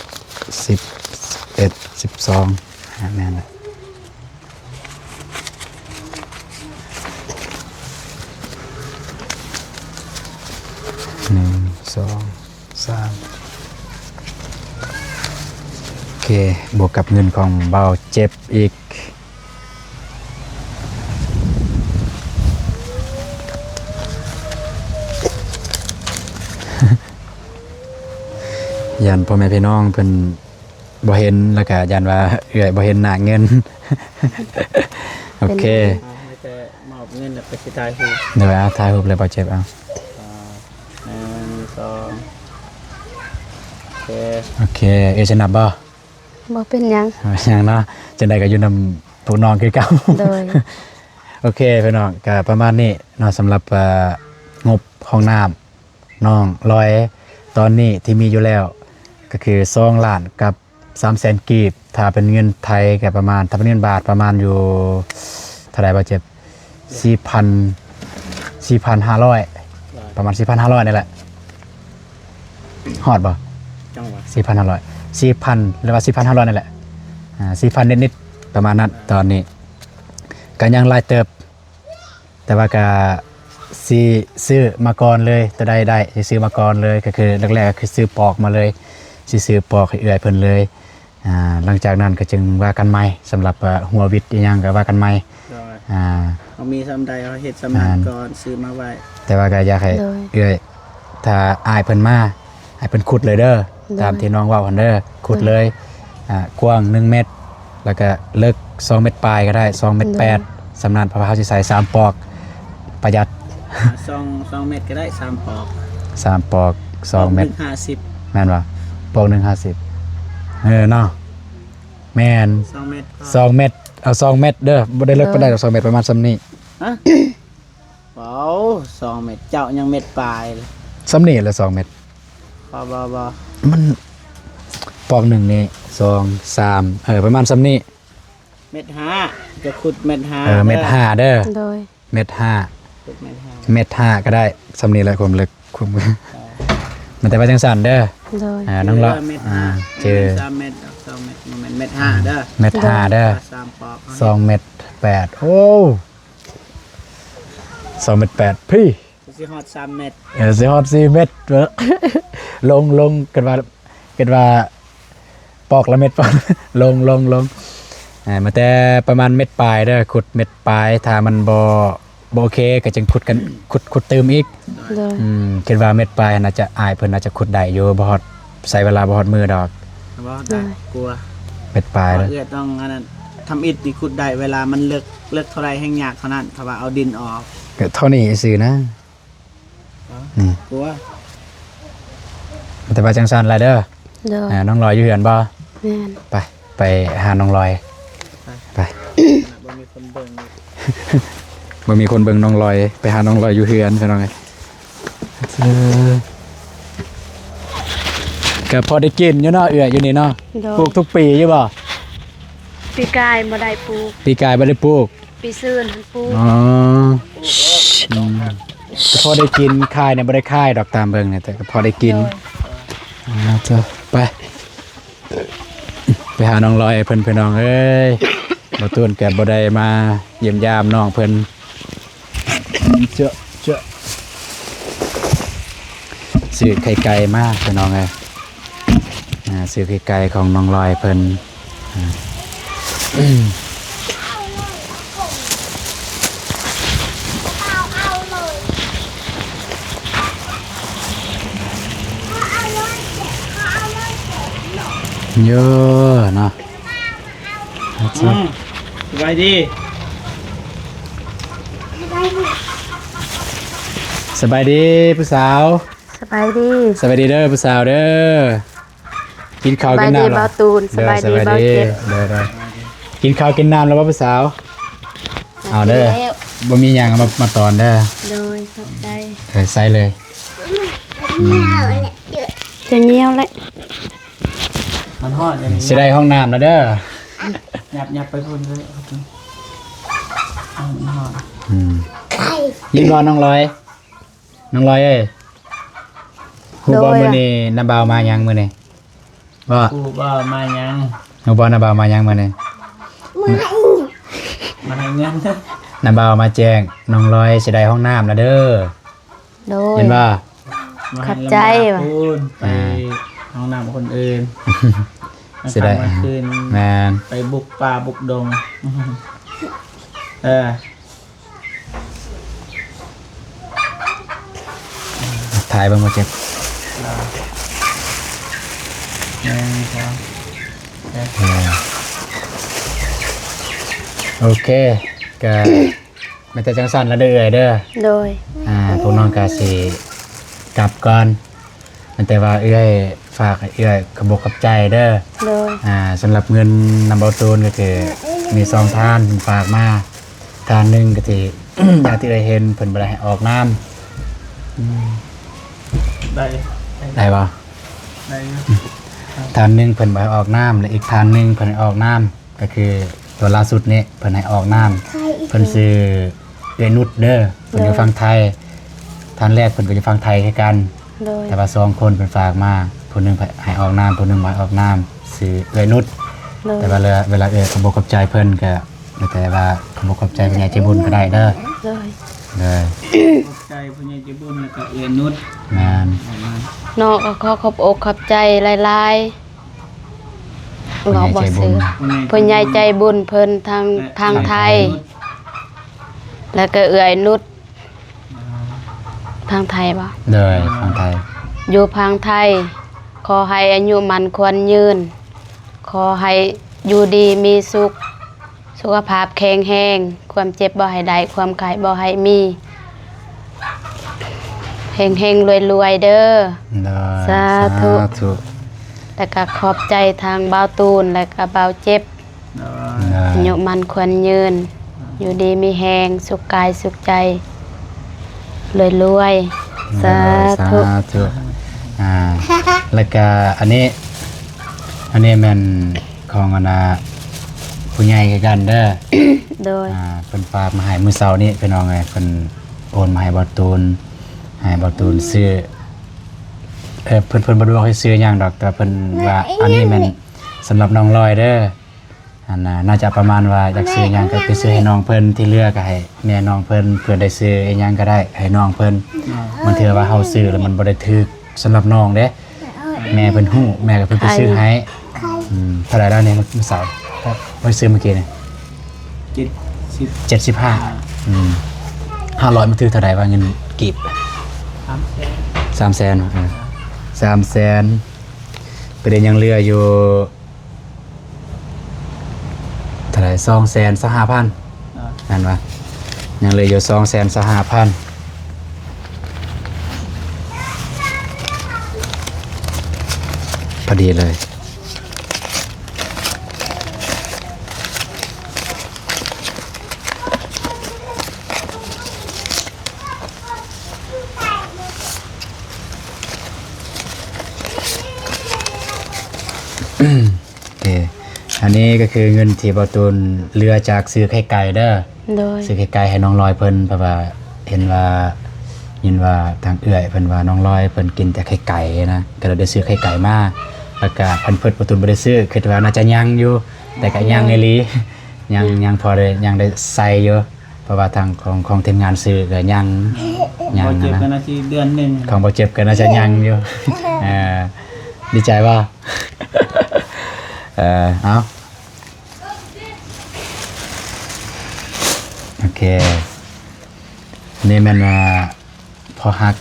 ສິບ ສິບເອັດ ສິບສອງ ອ່າ ແມ່ນແຫຼະ ໜຶ່ງ ສອງ ສາມ ໂອເຄ ບວກກັບເງິນຂອງບ່າວເຈັບອີກ ຢ້ານພໍ່ແມ່ພີ່ນ້ອງເພິ່ນ ບໍ່ເຫັນ ແລ້ວກະຢ້ານວ່າເອື້ອຍບໍ່ເຫັນໜ້າເງິນ ໂອເຄ ມີແຕ່ມອບເງິນແລ້ວກະຊິຖ່າຍຮູບ ໂດຍ ເອົາ ຖ່າຍຮູບແລ້ວບໍ່ເຈັບ ເອົາ ໜຶ່ງ ສອງ ໂອເຄ ເອ ຈະນັບບໍ່? ບໍ່ເປັນຫຍັງ ບໍ່ເປັນຫຍັງເນາະ ຈັ່ງໃດກໍຢູ່ນຳພວກນ້ອງຄືເກົ່າ. ໂດຍ ໂອເຄພີ່ນ້ອງ ກໍປະມານນີ້ເນາະ ສຳລັບ ເອີ ງົບຫ້ອງນ້ຳນ້ອງລອຍ ຕອນນີ້ທີ່ມີຢູ່ແລ້ວ ກໍຄືສອງລ້ານກັບສາມແສນກີບ ຖ້າເປັນເງິນໄທກໍປະມານ ຖ້າເປັນເງິນບາດປະມານຢູ່ເທົ່າໃດບໍ່ເຈັບ? ສີ່ພັນ ສີ່ພັນຫ້າຮ້ອຍ ປະມານສີ່ພັນຫ້າຮ້ອຍນີ້ແຫຼະ. ຮອດບໍ່? ຈັ່ງຫວະ ສີ່ພັນຫ້າຮ້ອຍ ສີ່ພັນ ຫຼືວ່າສີ່ພັນຫ້າຮ້ອຍນີ້ແຫຼະ ອ່າ ສີ່ພັນນິດໆ ປະມານນັ້ນ. ຕອນນີ້ກໍຍັງຫຼາຍເຕີບ ແຕ່ວ່າກໍຊິຊື້ມາກ່ອນເລີຍ ໂຕໃດໄດ້ຊິຊື້ມາກ່ອນເລີຍ ກໍຄືແລກໆ ກໍຄືຊື້ປອກມາເລີຍ ຊິຊື້ປອກໃຫ້ເອື້ອຍເພິ່ນເລີຍ. ອ່າ ຫຼັງຈາກນັ້ນກໍຈຶ່ງວ່າກັນໃໝ່ ສຳລັບ ເອີ ຫົວວິດອີ່ຫຍັງກໍວ່າກັນໃໝ່. ໂດຍ ອ່າ ເຮົາມີສ່ຳໃດເຮົາເຮັດສ່ຳນັ້ນ ແມ່ນ ກ່ອນ ຊື້ມາໄວ້. ແຕ່ວ່າກໍຢາກໃຫ້ ໂດຍ ເອື້ອຍ ຖ້າອ້າຍເພິ່ນມາ ໃຫ້ເພິ່ນຂຸດເລີຍເດີ ໂດຍ ຕາມທີ່ນ້ອງເວົ້າຫັ້ນເດີ ຂຸດເລີຍ. ໂດຍ ອ່າ ກວ້າງໜຶ່ງເມັດ ແລ້ວກໍເລິກສອງເມັດປາຍກໍໄດ້ ສອງເມັດແປດ ໂດຍ ສ່ຳນັ້ນ ເພາະວ່າເຮົາຊິໃສ່ສາມປອກ ປະຢັດ. ອ່າ ສອງ ສອງເມັດກໍໄດ້ ສາມປອກ ສາມປອກ ສອງເມັດ ປອກໜຶ່ງຫ້າສິບ ແມ່ນບໍ່? ປອກໜຶ່ງຫ້າສິບ ເອີເນາະ ແມ່ນ ສອງເມັດ ສອງເມັດ ເອົາສອງເມັດເດີ ບໍ່ໄດ້ເລິກປານໃດດອກ ສອງເມັດ ປະມານສ່ຳນີ້. ຮະ? ເວົ້າ ສອງເມັດ ເຈົ້າຍັງເມັດປາຍເລີຍ ສ່ຳນີ້ແຫຼະ ສອງເມັດ. ບໍ່ ບໍ່ ບໍ່ ມັນປອກໜຶ່ງນີ້ ສອງ ສາມ ເອີ ປະມານສ່ຳນີ້ ເມັດຫ້າ ຈະຂຸດເມັດຫ້າ ເອີ ເມັດຫ້າເດີ ໂດຍ ເມັດຫ້າ ຂຸດເມັດຫ້າ ເມັດຫ້າກໍໄດ້ ສ່ຳນີ້ແຫຼະຄວາມເລິກ ຄວາມ ເອີ ມັນແຕ່ວ່າຈັ່ງຊັ້ນເດີ ໂດຍ ອ່າ ນ້ອງເລາະ ເອີ ເມັດຫ້າ ອ່າ ເຈີ ສາມເມັດ ສອງເມັດ ບໍ່ແມ່ນເມັດຫ້າເດີ ເມັດຫ້າເດີ ສາມປອກ ສອງເມັດແປດ ໂອ້ ສອງເມັດແປດ ພີ້ ຊິຮອດສາມເມັດ ເອີ ຊິຮອດສີ່ເມັດ ລົງ ລົງ ຄິດວ່າ ຄິດວ່າປອກລະເມັດ ປອກ ລົງ ລົງ ລົງ ອ່າ ມາແຕ່ປະມານເມັດປາຍເດີ ຂຸດເມັດປາຍ ຖ້າມັນບໍ່ ບໍ່ໂອເຄ ກໍຈຶ່ງຂຸດກັນ ຂຸດ ຂຸດຕື່ມອີກ ໂດຍ ອືມ ຄິດວ່າເມັດປາຍ ໜ້າຈະ ອ້າຍເພິ່ນໜ້າຈະຂຸດໄດ້ຢູ່ ບໍ່ຮອດ ໃຊ້ເວລາບໍ່ຮອດມື້ດອກ ບໍ່ໄດ້ ໂດຍ ກົວ ເມັດປາຍ ເພາະເອື້ອຍຕ້ອງອັນນັ້ນ ທຳອິດນີ້ຂຸດໄດ້ ເວລາມັນເລິກ ເລິກເທົ່າໃດແຮ່ງຍາກເທົ່ານັ້ນ ຖ້າວ່າເອົາດິນອອກ ກໍເທົ່ານີ້ຊື່ນະ ນີ້ ກົວ ແຕ່ວ່າຈັ່ງຊັ້ນລະເດີ ໂດຍ ອ່າ ນ້ອງລອຍຢູ່ເຮືອນບໍ່? ແມ່ນ ໄປ ໄປຫານ້ອງລອຍ ໄປ ໄປ ບໍ່ມີຄົນເບິ່ງ ບໍ່ມີຄົນເບິ່ງນ້ອງລອຍ ໄປຫານ້ອງລອຍຢູ່ເຮືອນ ພີ່ນ້ອງເອີຍ. ເອີ ກໍພໍໄດ້ກິນຢູ່ເນາະ ເອື້ອຍຢູ່ນີ້ເນາະ ໂດຍ ປູກທຸກປີຢູ່ບໍ່? ປີກາຍບໍ່ໄດ້ປູກ ປີກາຍບໍ່ໄດ້ປູກ ປີຊືນຫັ້ນປູກ ອໍ ອືມ ກໍພໍໄດ້ກິນ ຂາຍນີ້ບໍ່ໄດ້ຂາຍດອກ ຕາມເບິ່ງນີ້ ແຕ່ກໍພໍໄດ້ກິນ ໂດຍ ອ່າ ເຈົ້າ ໄປ ໄປຫານ້ອງລອຍເພິ່ນ ພີ່ນ້ອງເອີຍ ບໍ່ຕູນກໍບໍ່ໄດ້ມາຢ້ຽມຢາມນ້ອງເພິ່ນ ເຈາະ ເຈາະ ຊື້ໄຂ່ໄກ່ມາ ພີ່ນ້ອງເອີຍ ອ່າ ຊື້ໄຂ່ໄກ່ຂອງນ້ອງລອຍເພິ່ນ ອ່າ ເຍອະເນາະ. ອືມ ສະບາຍດີ ສະບາຍດີຜູ້ສາວ ສະບາຍດີ ສະບາຍດີເດີຜູ້ສາວເດີ ກິນເຂົ້າກິນນ້ຳແລ້ວ ສະບາຍດີບ່າວຕູນ ເດີ ສະບາຍດີ ສະບາຍດີ ບ່າວເຈັດ ເດີ ເດີ ກິນເຂົ້າກິນນ້ຳແລ້ວບໍ່ຜູ້ສາວ? ເອົາເດີ ກິນແລ້ວ ບໍ່ມີຫຍັງເອົາມາ ມາຕອນເດີ ໂດຍ ຂອບໃຈ ເອີ ໃສ່ເລີຍ ອືມ ຈະຍ່ຽວແຫຼະ ມັນຮ້ອນ ຊິໄດ້ຫ້ອງນ້ຳແລ້ວເດີ ຫຍັບ ຫຍັບໄປພຸ້ນເລີຍ ມັນຮ້ອນ ອືມ ຍິນບໍ່ນ້ອງລອຍ? ນ້ອງລອຍເອີຍ ຮູ້ບໍ່ ໂດຍ ມື້ນີ້ນ້າບ່າວມາຫຍັງມື້ນີ້? ບໍ່ ຮູ້ບໍ່ມາຫຍັງ? ຮູ້ບໍ່ນ້າບ່າວມາຫຍັງມື້ນີ້? ມາໃຫ້ ມາໃຫ້ເງິນ ນ້າບ່າວມາແຈ້ງ ນ້ອງລອຍຊິໄດ້ຫ້ອງນ້ຳແລ້ວເດີ ໂດຍ ເຫັນບໍ່? ຂອບໃຈ ມາໃຫ້ລຳບາກ ວ່າ ພຸ້ນ ໄປ ອ່າ ຫ້ອງນ້ຳຄົນອື່ນ ຊິໄດ້ ມາຄ້າງມາຄືນ ແມ່ນ ໄປບຸກປ່າບຸກດົງ ເອີ ຖ່າຍເບິ່ງບໍ່ເຈັບ ໜຶ່ງ ສອງ ເອີ ໂອເຄ ກະ ມີແຕ່ຈັ່ງຊັ້ນລະເດີເອື້ອຍເດີ ໂດຍ ອ່າ ພວກນ້ອງກະຊິກັບກ່ອນ ມີແຕ່ວ່າເອື້ອຍ ຝາກໃຫ້ເອື້ອຍຂອບອົກຂອບໃຈເດີ. ໂດຍ. ອ່າ ສຳລັບເງິນນຳເບົາຕູນກໍຄືມີສອງທ່ານເພິ່ນຝາກມາ, ທ່ານໜຶ່ງກໍທີ່ ຢ່າງທີ່ເອື້ອຍເຫັນ ເພິ່ນບໍ່ໄດ້ໃຫ້ອອກນາມ. ອືມ ໄດ້ ໄດ້ບໍ່? ໄດ້ຢູ່. ທ່ານໜຶ່ງເພິ່ນບໍ່ໃຫ້ອອກນາມ ແລະ ອີກທ່ານໜຶ່ງເພິ່ນໃຫ້ອອກນາມ. ກໍຄືຕົວລ່າສຸດນີ້ເພິ່ນໃຫ້ອອກນາມ ເພິ່ນຊື່ເອື້ອຍນຸດເດີ ເພິ່ນຢູ່ ໂດຍ ຝັ່ງໄທ. ທ່ານແລກເພິ່ນກໍຢູ່ຝັ່ງໄທຄືກັນ ໂດຍ ແຕ່ວ່າສອງຄົນເພິ່ນຝາກມາ ຜູ້ໜຶ່ງໃຫ້ອອກນາມ ຜູ້ໜຶ່ງບໍ່ໃຫ້ອອກນາມ ຊື່ເອື້ອຍນຸດ ໂດຍ ແຕ່ວ່າເວລາເອື້ອຍຂອບອົກຂອບໃຈເພິ່ນກໍ ແຕ່ວ່າຂອບອົກຂອບໃຈຜູ້ໃຫຍ່ໃຈບຸນກໍໄດ້ເດີ. ໂດຍ ໂດຍ ຂອບໃຈຜູ້ໃຫຍ່ໃຈບຸນ ແລ້ວກໍເອື້ອຍນຸດ. ແມ່ນ ນ້ອງກໍຂໍຂອບອົກຂອບໃຈຫຼາຍໆ ເວົ້າບໍ່ຊື່ ຜູ້ໃຫຍ່ໃຈບຸນເພິ່ນທາງ ທາງໄທ ແລ້ວກໍເອື້ອຍນຸດ ທາງໄທບໍ່? ໂດຍ ທາງໄທ ຢູ່ຝັ່ງໄທ. ຂໍໃຫ້ອາຍຸໝັ້ນຂວັນຍືນ, ຂໍໃຫ້ຢູ່ດີມີສຸກ, ສຸຂະພາບແຂງແຮງ, ຄວາມເຈັບບໍ່ໃຫ້ໄດ້, ຄວາມໄຂ້ບໍ່ໃຫ້ມີ. ເຮັງໆ ລວຍໆ ເດີ. ໂດຍ ສາທຸ ສາທຸ. ແລ້ວກະຂອບໃຈທາງບ່າວຕູນ ແລ້ວກະບ່າວເຈັບ. ໂດຍ ໂດຍ ອາຍຸໝັ້ນຂວັນຍືນ, ຢູ່ດີມີແຮງ, ສຸກກາຍສຸກໃຈ, ລວຍໆ. ໂດຍ ສາທຸ ສາທຸ. ອ່າ ແລ້ວກະອັນນີ້ ອັນນີ້ແມ່ນ ຂອງອັນນ່າ ຜູ້ໃຫຍ່ຄືກັນເດີ. ໂດຍ ອ່າ ເພິ່ນຝາກມາໃຫ້ມື້ເຊົ້ານີ້ ພີ່ນ້ອງເອີຍ, ເພິ່ນໂອນມາໃຫ້ບ່າວຕູນ ໃຫ້ບ່າວຕູນ ອືມ ຊື້ ເອີ ເພິ່ນ ເພິ່ນບໍ່ໄດ້ບອກໃຫ້ຊື້ຫຍັງດອກ ແຕ່ເພິ່ນວ່າ ອັນນີ້ແມ່ນສຳລັບນ້ອງລອຍເດີ. ອັນນ່າ ໜ້າຈະປະມານວ່າຢາກຊື້ຫຍັງກໍໄປຊື້ໃຫ້ນ້ອງເພິ່ນ ທີ່ເຫຼືອກໍໃຫ້ແມ່ນ້ອງເພິ່ນ ເພິ່ນໄດ້ຊື້ອີ່ຫຍັງກໍໄດ້ໃຫ້ນ້ອງເພິ່ນ. ບາງເທື່ອວ່າເຮົາຊື້ແລ້ວມັນບໍ່ໄດ້ຖືກ ສຳລັບນ້ອງເດ້ ແມ່ເພິ່ນຮູ້ ແມ່ກໍເພິ່ນໄປຊື້ໃຫ້. ອືມ ເທົ່າໃດແລ້ວນີ້ ມື້ເຊົ້າ ໄປຊື້ມື້ກີ້ນີ້ ເຈັດສິບ ເຈັດສິບຫ້າ. ອືມ ຫ້າຮ້ອຍ ມັນຖືກເທົ່າໃດວ່າເງິນກີບ? ສາມແສນ ສາມແສນ ເອີ ສາມແສນ ປະເດັນຍັງເຫຼືອຢູ່ ເທົ່າໃດ? ສອງແສນຊາວຫ້າພັນ ອ່າ ແມ່ນບໍ່? ຍັງເຫຼືອຢູ່ສອງແສນຊາວຫ້າພັນ ພໍດີເລີຍ. ໂອເຄ ອັນນີ້ກໍຄືເງິນທີ່ບ່າວຕູນເຫຼືອຈາກຊື້ໄຂ່ໄກ່ເດີ. ໂດຍ ຊື້ໄຂ່ໄກ່ໃຫ້ນ້ອງລອຍເພິ່ນ ເພາະວ່າເຫັນວ່າ ຍິນວ່າທາງເອື້ອຍເພິ່ນວ່ານ້ອງລອຍເພິ່ນກິນແຕ່ໄຂ່ໄກ່ນະ ກໍເລີຍໄດ້ຊື້ໄຂ່ໄກ່ມາ. ແລ້ວກະແພມເພີດບ່າວຕູນບໍ່ໄດ້ຊື້ ຄິດວ່າໜ້າຈະຍັງຢູ່ ແຕ່ກະຍັງອີ່ຫຼີ ຍັງ ຍັງພໍໄດ້ ຍັງໄດ້ໃສ່ຢູ່. ເພາະວ່າທາງຂອງ ຂອງທີມງານຊື້ກໍຍັງ ຍັງ ບໍ່ເຈັບນະ ກໍໜ້າຊິເດືອນໜຶ່ງ ຂອງບໍ່ເຈັບກໍໜ້າຈະຍັງຢູ່. ເອີ ດີໃຈບໍ່? ເອີ ເອົາ ໂອເຄ ນີ້ແມ່ນວ່າ ພໍ່ຮັກ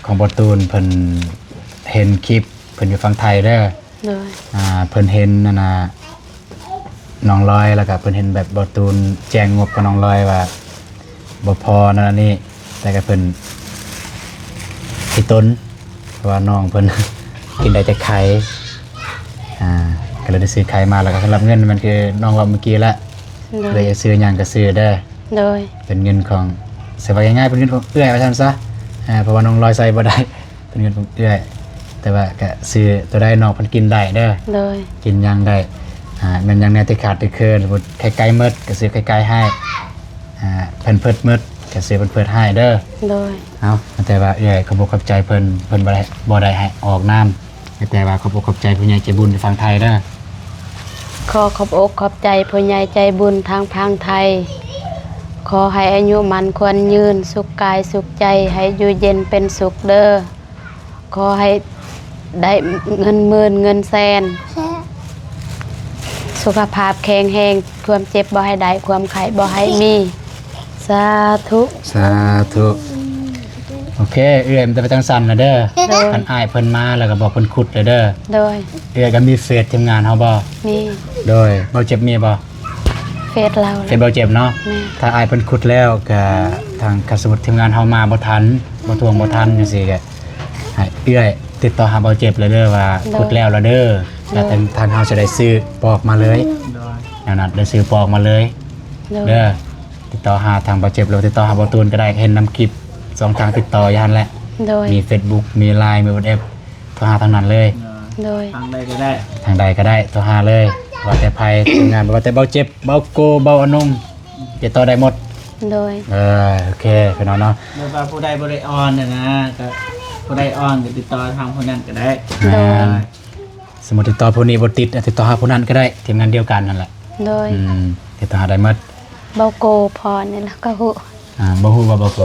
ຂອງບ່າວຕູນເພິ່ນເຫັນຄລິບ ເພິ່ນຢູ່ຝັ່ງໄທເດີ. ໂດຍ ອ່າ ເພິ່ນເຫັນອັນນ່າ ນ້ອງລອຍ ແລ້ວກໍເພິ່ນເຫັນແບບບ່າວຕູນແຈ້ງງົບກັບນ້ອງລອຍວ່າບໍ່ພໍນັ້ນອັນນີ້ ແຕ່ກໍເພິ່ນຂີ້ຕົນ ເພາະວ່ານ້ອງເພິ່ນກິນໄດ້ແຕ່ໄຂ່ ອ່າ ກໍເລີຍໄດ້ຊື້ໄຂ່ມາ. ແລ້ວກໍສຳລັບເງິນມັນຄືນ້ອງເວົ້າເມື່ອກີ້ແຫຼະ ໂດຍ ເລີຍຢາກຊື້ຫຍັງກໍຊື້ເດີ. ໂດຍ ເປັນເງິນຂອງ ສະວ່າງ່າຍໆ ເປັນເງິນຂອງເອື້ອຍວ່າຊັ້ນຊະ ເພາະວ່ານ້ອງລອຍໃຊ້ບໍ່ໄດ້ ເປັນເງິນຂອງເອື້ອຍ ແຕ່ວ່າກະຊື້ຕົວໃດນ້ອງເພິ່ນກິນໄດ້ເດີ. ໂດຍ ກິນຫຍັງໄດ້ ອ່າ ແມ່ນຫຍັງແດ່ທີ່ຂາດທີ່ເຂີນ ສົມມຸດໄຂ່ໄກ່ໝົດກະຊື້ໄຂ່ໄກ່ໃຫ້ ອ່າ ແພມເພີດໝົດກະຊື້ແພມເພີດໃຫ້ເດີ. ໂດຍ ເອົາ ແຕ່ວ່າເອື້ອຍຂອບອົກຂອບໃຈເພິ່ນ ເພິ່ນບໍ່ໄດ້ ບໍ່ໄດ້ໃຫ້ອອກນາມ ແຕ່ວ່າຂອບອົກຂອບໃຈຜູ້ໃຫຍ່ໃຈບຸນຢູ່ຝັ່ງໄທເດີ. ຂໍຂອບອົກຂອບໃຈຜູ້ໃຫຍ່ໃຈບຸນທາງຝັ່ງໄທ. ຂໍໃຫ້ອາຍຸໝັ້ນຂວັນຍືນ ສຸກກາຍສຸກໃຈ ໃຫ້ຢູ່ເຢັນເປັນສຸກເດີ. ຂໍໃຫ້ໄດ້ເງິນໝື່ນເງິນແສນ ສຸຂະພາບແຂງແຮງ ຄວາມເຈັບບໍ່ໃຫ້ໄດ້ ຄວາມໄຂ້ບໍ່ໃຫ້ມີ. ສາທຸ ສາທຸ ໂອເຄ ເອື້ອຍມັນຈະໄປຈັ່ງຊັ້ນນະເດີ. ໂດຍ ຄັນອ້າຍເພິ່ນມາແລ້ວກໍບອກເພິ່ນຂຸດເດີ. ໂດຍ ເອື້ອຍກໍມີເຟສທີມງານເຮົາບໍ່? ມີ. ໂດຍ ເບົາເຈັບມີບໍ່? ເຟສລາວ ເຟສເບົາເຈັບເນາະ. ແມ່ນ ຖ້າອ້າຍເພິ່ນຂຸດແລ້ວກໍ ທາງ ຄັນສົມມຸດທີມງານເຮົາມາບໍ່ທັນ ບໍ່ທວງບໍ່ທັນຈັ່ງຊີ້ກໍ ໃຫ້ເອື້ອຍ ຕິດຕໍ່ຫາເບົາເຈັບແລ້ວເດີວ່າ ໂດຍ ຂຸດແລ້ວລະເດີ ໂດຍ ແລ້ວທາງ ທາງເຮົາຈະໄດ້ຊື້ປອກມາເລີຍ ໂດຍ ແນວນັ້ນ ໄດ້ຊື້ປອກມາເລີຍ ໂດຍ ເດີ. ຕິດຕໍ່ຫາທາງເບົາເຈັບ ຫຼືວ່າຕິດຕໍ່ຫາເບົາຕູນກໍໄດ້ ເຫັນນຳຄລິບຊ່ອງທາງຕິດຕໍ່ຢູ່ຫັ້ນແຫຼະ ໂດຍ ມີເຟສບຸກ ມີລາຍ ມີວັອດແອັບ ໂທຫາທາງນັ້ນເລີຍ ໂດຍ ໂດຍ ທາງໃດກໍໄດ້ ທາງໃດກໍໄດ້ ໂທຫາເລີຍ ວ່າແຕ່ໃຜ ທີມງານ ບໍ່ວ່າແຕ່ເບົາເຈັບ ເບົາໂກ ເບົາອານົງ ຕິດຕໍ່ໄດ້ໝົດ ໂດຍ ເອີ ໂອເຄ ພີ່ນ້ອງເນາະ ແບບວ່າຜູ້ໃດບໍ່ໄດ້ອ່ອນນະ ກໍຜູ້ໃດອ່ອນກໍຕິດຕໍ່ທາງຜູ້ນັ້ນກໍໄດ້ ແມ່ນ ໂດຍ ສົມມຸດຕິດຕໍ່ຜູ້ນີ້ບໍ່ຕິດ ຕິດຕໍ່ຫາຜູ້ນັ້ນກໍໄດ້ ທີມງານດຽວກັນນັ້ນແຫຼະ ໂດຍ ອືມ ຕິດຕໍ່ຫາໄດ້ໝົດ ເບົາໂກພໍນີ້ລະກໍຮູ້ ອ່າ ບໍ່ຮູ້ວ່າເບົາໂກ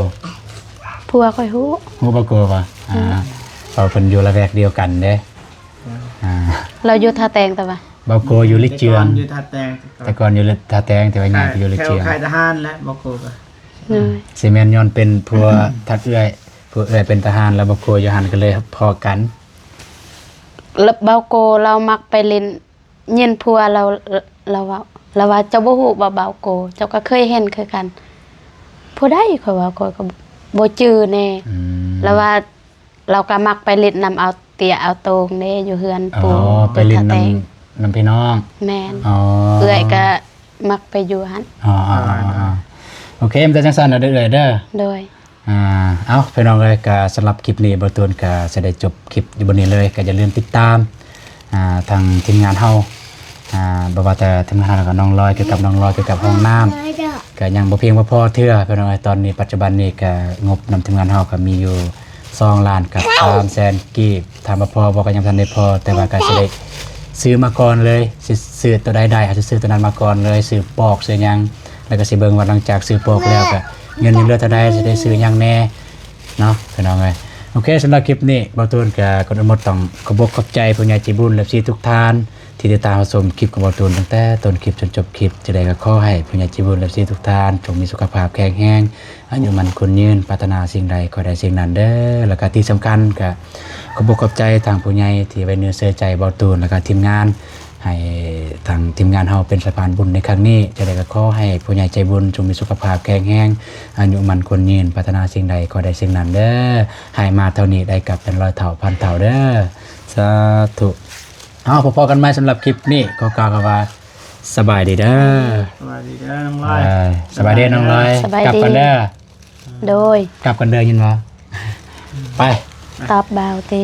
ຜົວຂ້ອຍຮູ້ ຮູ້ເບົາໂກບໍ່ ອ່າ ອືມ ເພາະເພິ່ນຢູ່ລະແວກດຽວກັນເດ້ ອ່າ ລາວຢູ່ທ່າແຕງແຕ່ວ່າ ເບົາໂກຢູ່ລິກເຈືອງ ແຕ່ກ່ອນຢູ່ທ່າແຕງ ແຕ່ກ່ອນຢູ່ທ່າແຕງ ແຕ່ວ່າຍ້າຍໄປຢູ່ລິກເຈືອງ ແຖວຄ້າຍທະຫານແຫຼະ ເບົາໂກກໍ ໂດຍ ຊິແມ່ນຍ້ອນເປັນຜົວທັດເອື້ອຍ ຜົວເອື້ອຍເປັນທະຫານ ແລ້ວເບົາໂກຢູ່ຫັ້ນກໍເລີຍພໍ້ກັນ ແລ້ວເບົາໂກລາວມັກໄປຫຼິ້ນ ຍິນຜົວລາວ ລາວເວົ້າ ລາວວ່າ ເຈົ້າບໍ່ຮູ້ບໍ່ເບົາໂກ ເຈົ້າກໍເຄີຍເຫັນຄືກັນ ຜູ້ໃດ ຂ້ອຍວ່າ ຂ້ອຍກໍບໍ່ຈື່ແນ່ ອືມ ລາວວ່າ ລາວກໍມັກໄປຫຼິ້ນນຳເອົາເຕຍເອົາໂຕງເດ້ ຢູ່ເຮືອນ ອໍ ປູ່ ໄປຫຼິ້ນນຳ ຢູ່ທ່າແຕງ ນຳພີ່ນ້ອງ ແມ່ນ ອໍ ເອື້ອຍກໍມັກໄປຢູ່ຫັ້ນ ອໍໆໆ ໂອເຄ ມັນຈະຈັ່ງຊັ້ນເດີເອື້ອຍເດີ ໂດຍ ອ່າ ເອົ້າ ພີ່ນ້ອງເອີຍ ກະສຳລັບຄລິບນີ້ ເບົາຕູນກະຊິໄດ້ຈົບຄລິບຢູ່ບ່ອນນີ້ເລີຍ ກະຢ່າລືມຕິດຕາມ ອ່າ ທາງທີມງານເຮົາ ອ່າ ບໍ່ວ່າແຕ່ທີມງານເຮົາ ແລ້ວກະນ້ອງລອຍ ກ່ຽວກັບນ້ອງລອຍ ກ່ຽວກັບຫ້ອງນ້ຳ ກະຍັງບໍ່ພຽງບໍ່ພໍເທື່ອ ພີ່ນ້ອງເອີຍ ຕອນນີ້ປັດຈຸບັນນີ້ກະງົບນຳທີມງານເຮົາກະມີຢູ່ສອງລ້ານກັບສາມແສນກີບ ຖາມວ່າພໍບໍ່ ກະຍັງບໍ່ທັນໄດ້ພໍ ແຕ່ວ່າກະຊິໄດ້ຊື້ມາກ່ອນເລີຍ ຊິຊື້ໂຕໃດໄດ້ ເຮົາຊິຊື້ໂຕນັ້ນມາກ່ອນເລີຍ ຊື້ປອກ ຊື້ຫຍັງ ແລ້ວກະຊິເບິ່ງວ່າຫຼັງຈາກຊື້ປອກແລ້ວກະເງິນຍັງເຫຼືອເທົ່າໃດ ຊິໄດ້ຊື້ຫຍັງແນ່ ເນາະ ພີ່ນ້ອງເອີຍ ໂອເຄ ສຳລັບຄລິບນີ້ ເບົາຕູນກະຂໍທັງໝົດຕ້ອງຂອບອົກຂອບໃຈຜູ້ໃຫຍ່ໃຈບຸນ ແລະ ເອັຟຊີ ທຸກທ່ານ ທີ່ຕິດຕາມຮັບຊົມຄລິບຂອງເບົາຕູນຕັ້ງແຕ່ຕົ້ນຄລິບຈົນຈົບຄລິບ ຈັ່ງໃດກໍຂໍໃຫ້ຜູ້ໃຫຍ່ໃຈບຸນ ແລະ ເອັຟຊີ ທຸກທ່ານ ຈົ່ງມີສຸຂະພາບແຂງແຮງ ອາຍຸໝັ້ນຂວັນຍືນ ປາດຖະໜາສິ່ງໃດຂໍໄດ້ສິ່ງນັ້ນເດີ ແລ້ວກະທີ່ສຳຄັນກະຂອບອົກຂອບໃຈທາງຜູ້ໃຫຍ່ທີ່ໄວ້ເນື້ອເຊື່ອໃຈເບົາຕູນ ແລ້ວກະທີມງານ ໃຫ້ທາງທີມງານເຮົາເປັນສະພານບຸນໃນຄັ້ງນີ້ ຈັ່ງໃດກໍຂໍໃຫ້ຜູ້ໃຫຍ່ໃຈບຸນຈົ່ງມີສຸຂະພາບແຂງແຮງ ອາຍຸໝັ້ນຂວັນຍືນ ປາດຖະໜາສິ່ງໃດຂໍໄດ້ສິ່ງນັ້ນເດີ ໃຫ້ມາເທົ່ານີ້ໄດ້ກັບເປັນຮ້ອຍເທົ່າພັນເທົ່າເດີ ສາທຸ ເອົາ ພໍ້ກັນໃໝ່ສຳລັບຄລິບນີ້ ຂໍກ່າວຄຳວ່າ ສະບາຍດີເດີ ສະບາຍດີເດີນ້ອງລອຍ ເອີ ສະບາຍດີນ້ອງລອຍ ສະບາຍດີ ກັບກ່ອນເດີ ໂດຍ ກັບກ່ອນເດີ ຍິນບໍ່ ໄປ ຕອບບ່າວເຕ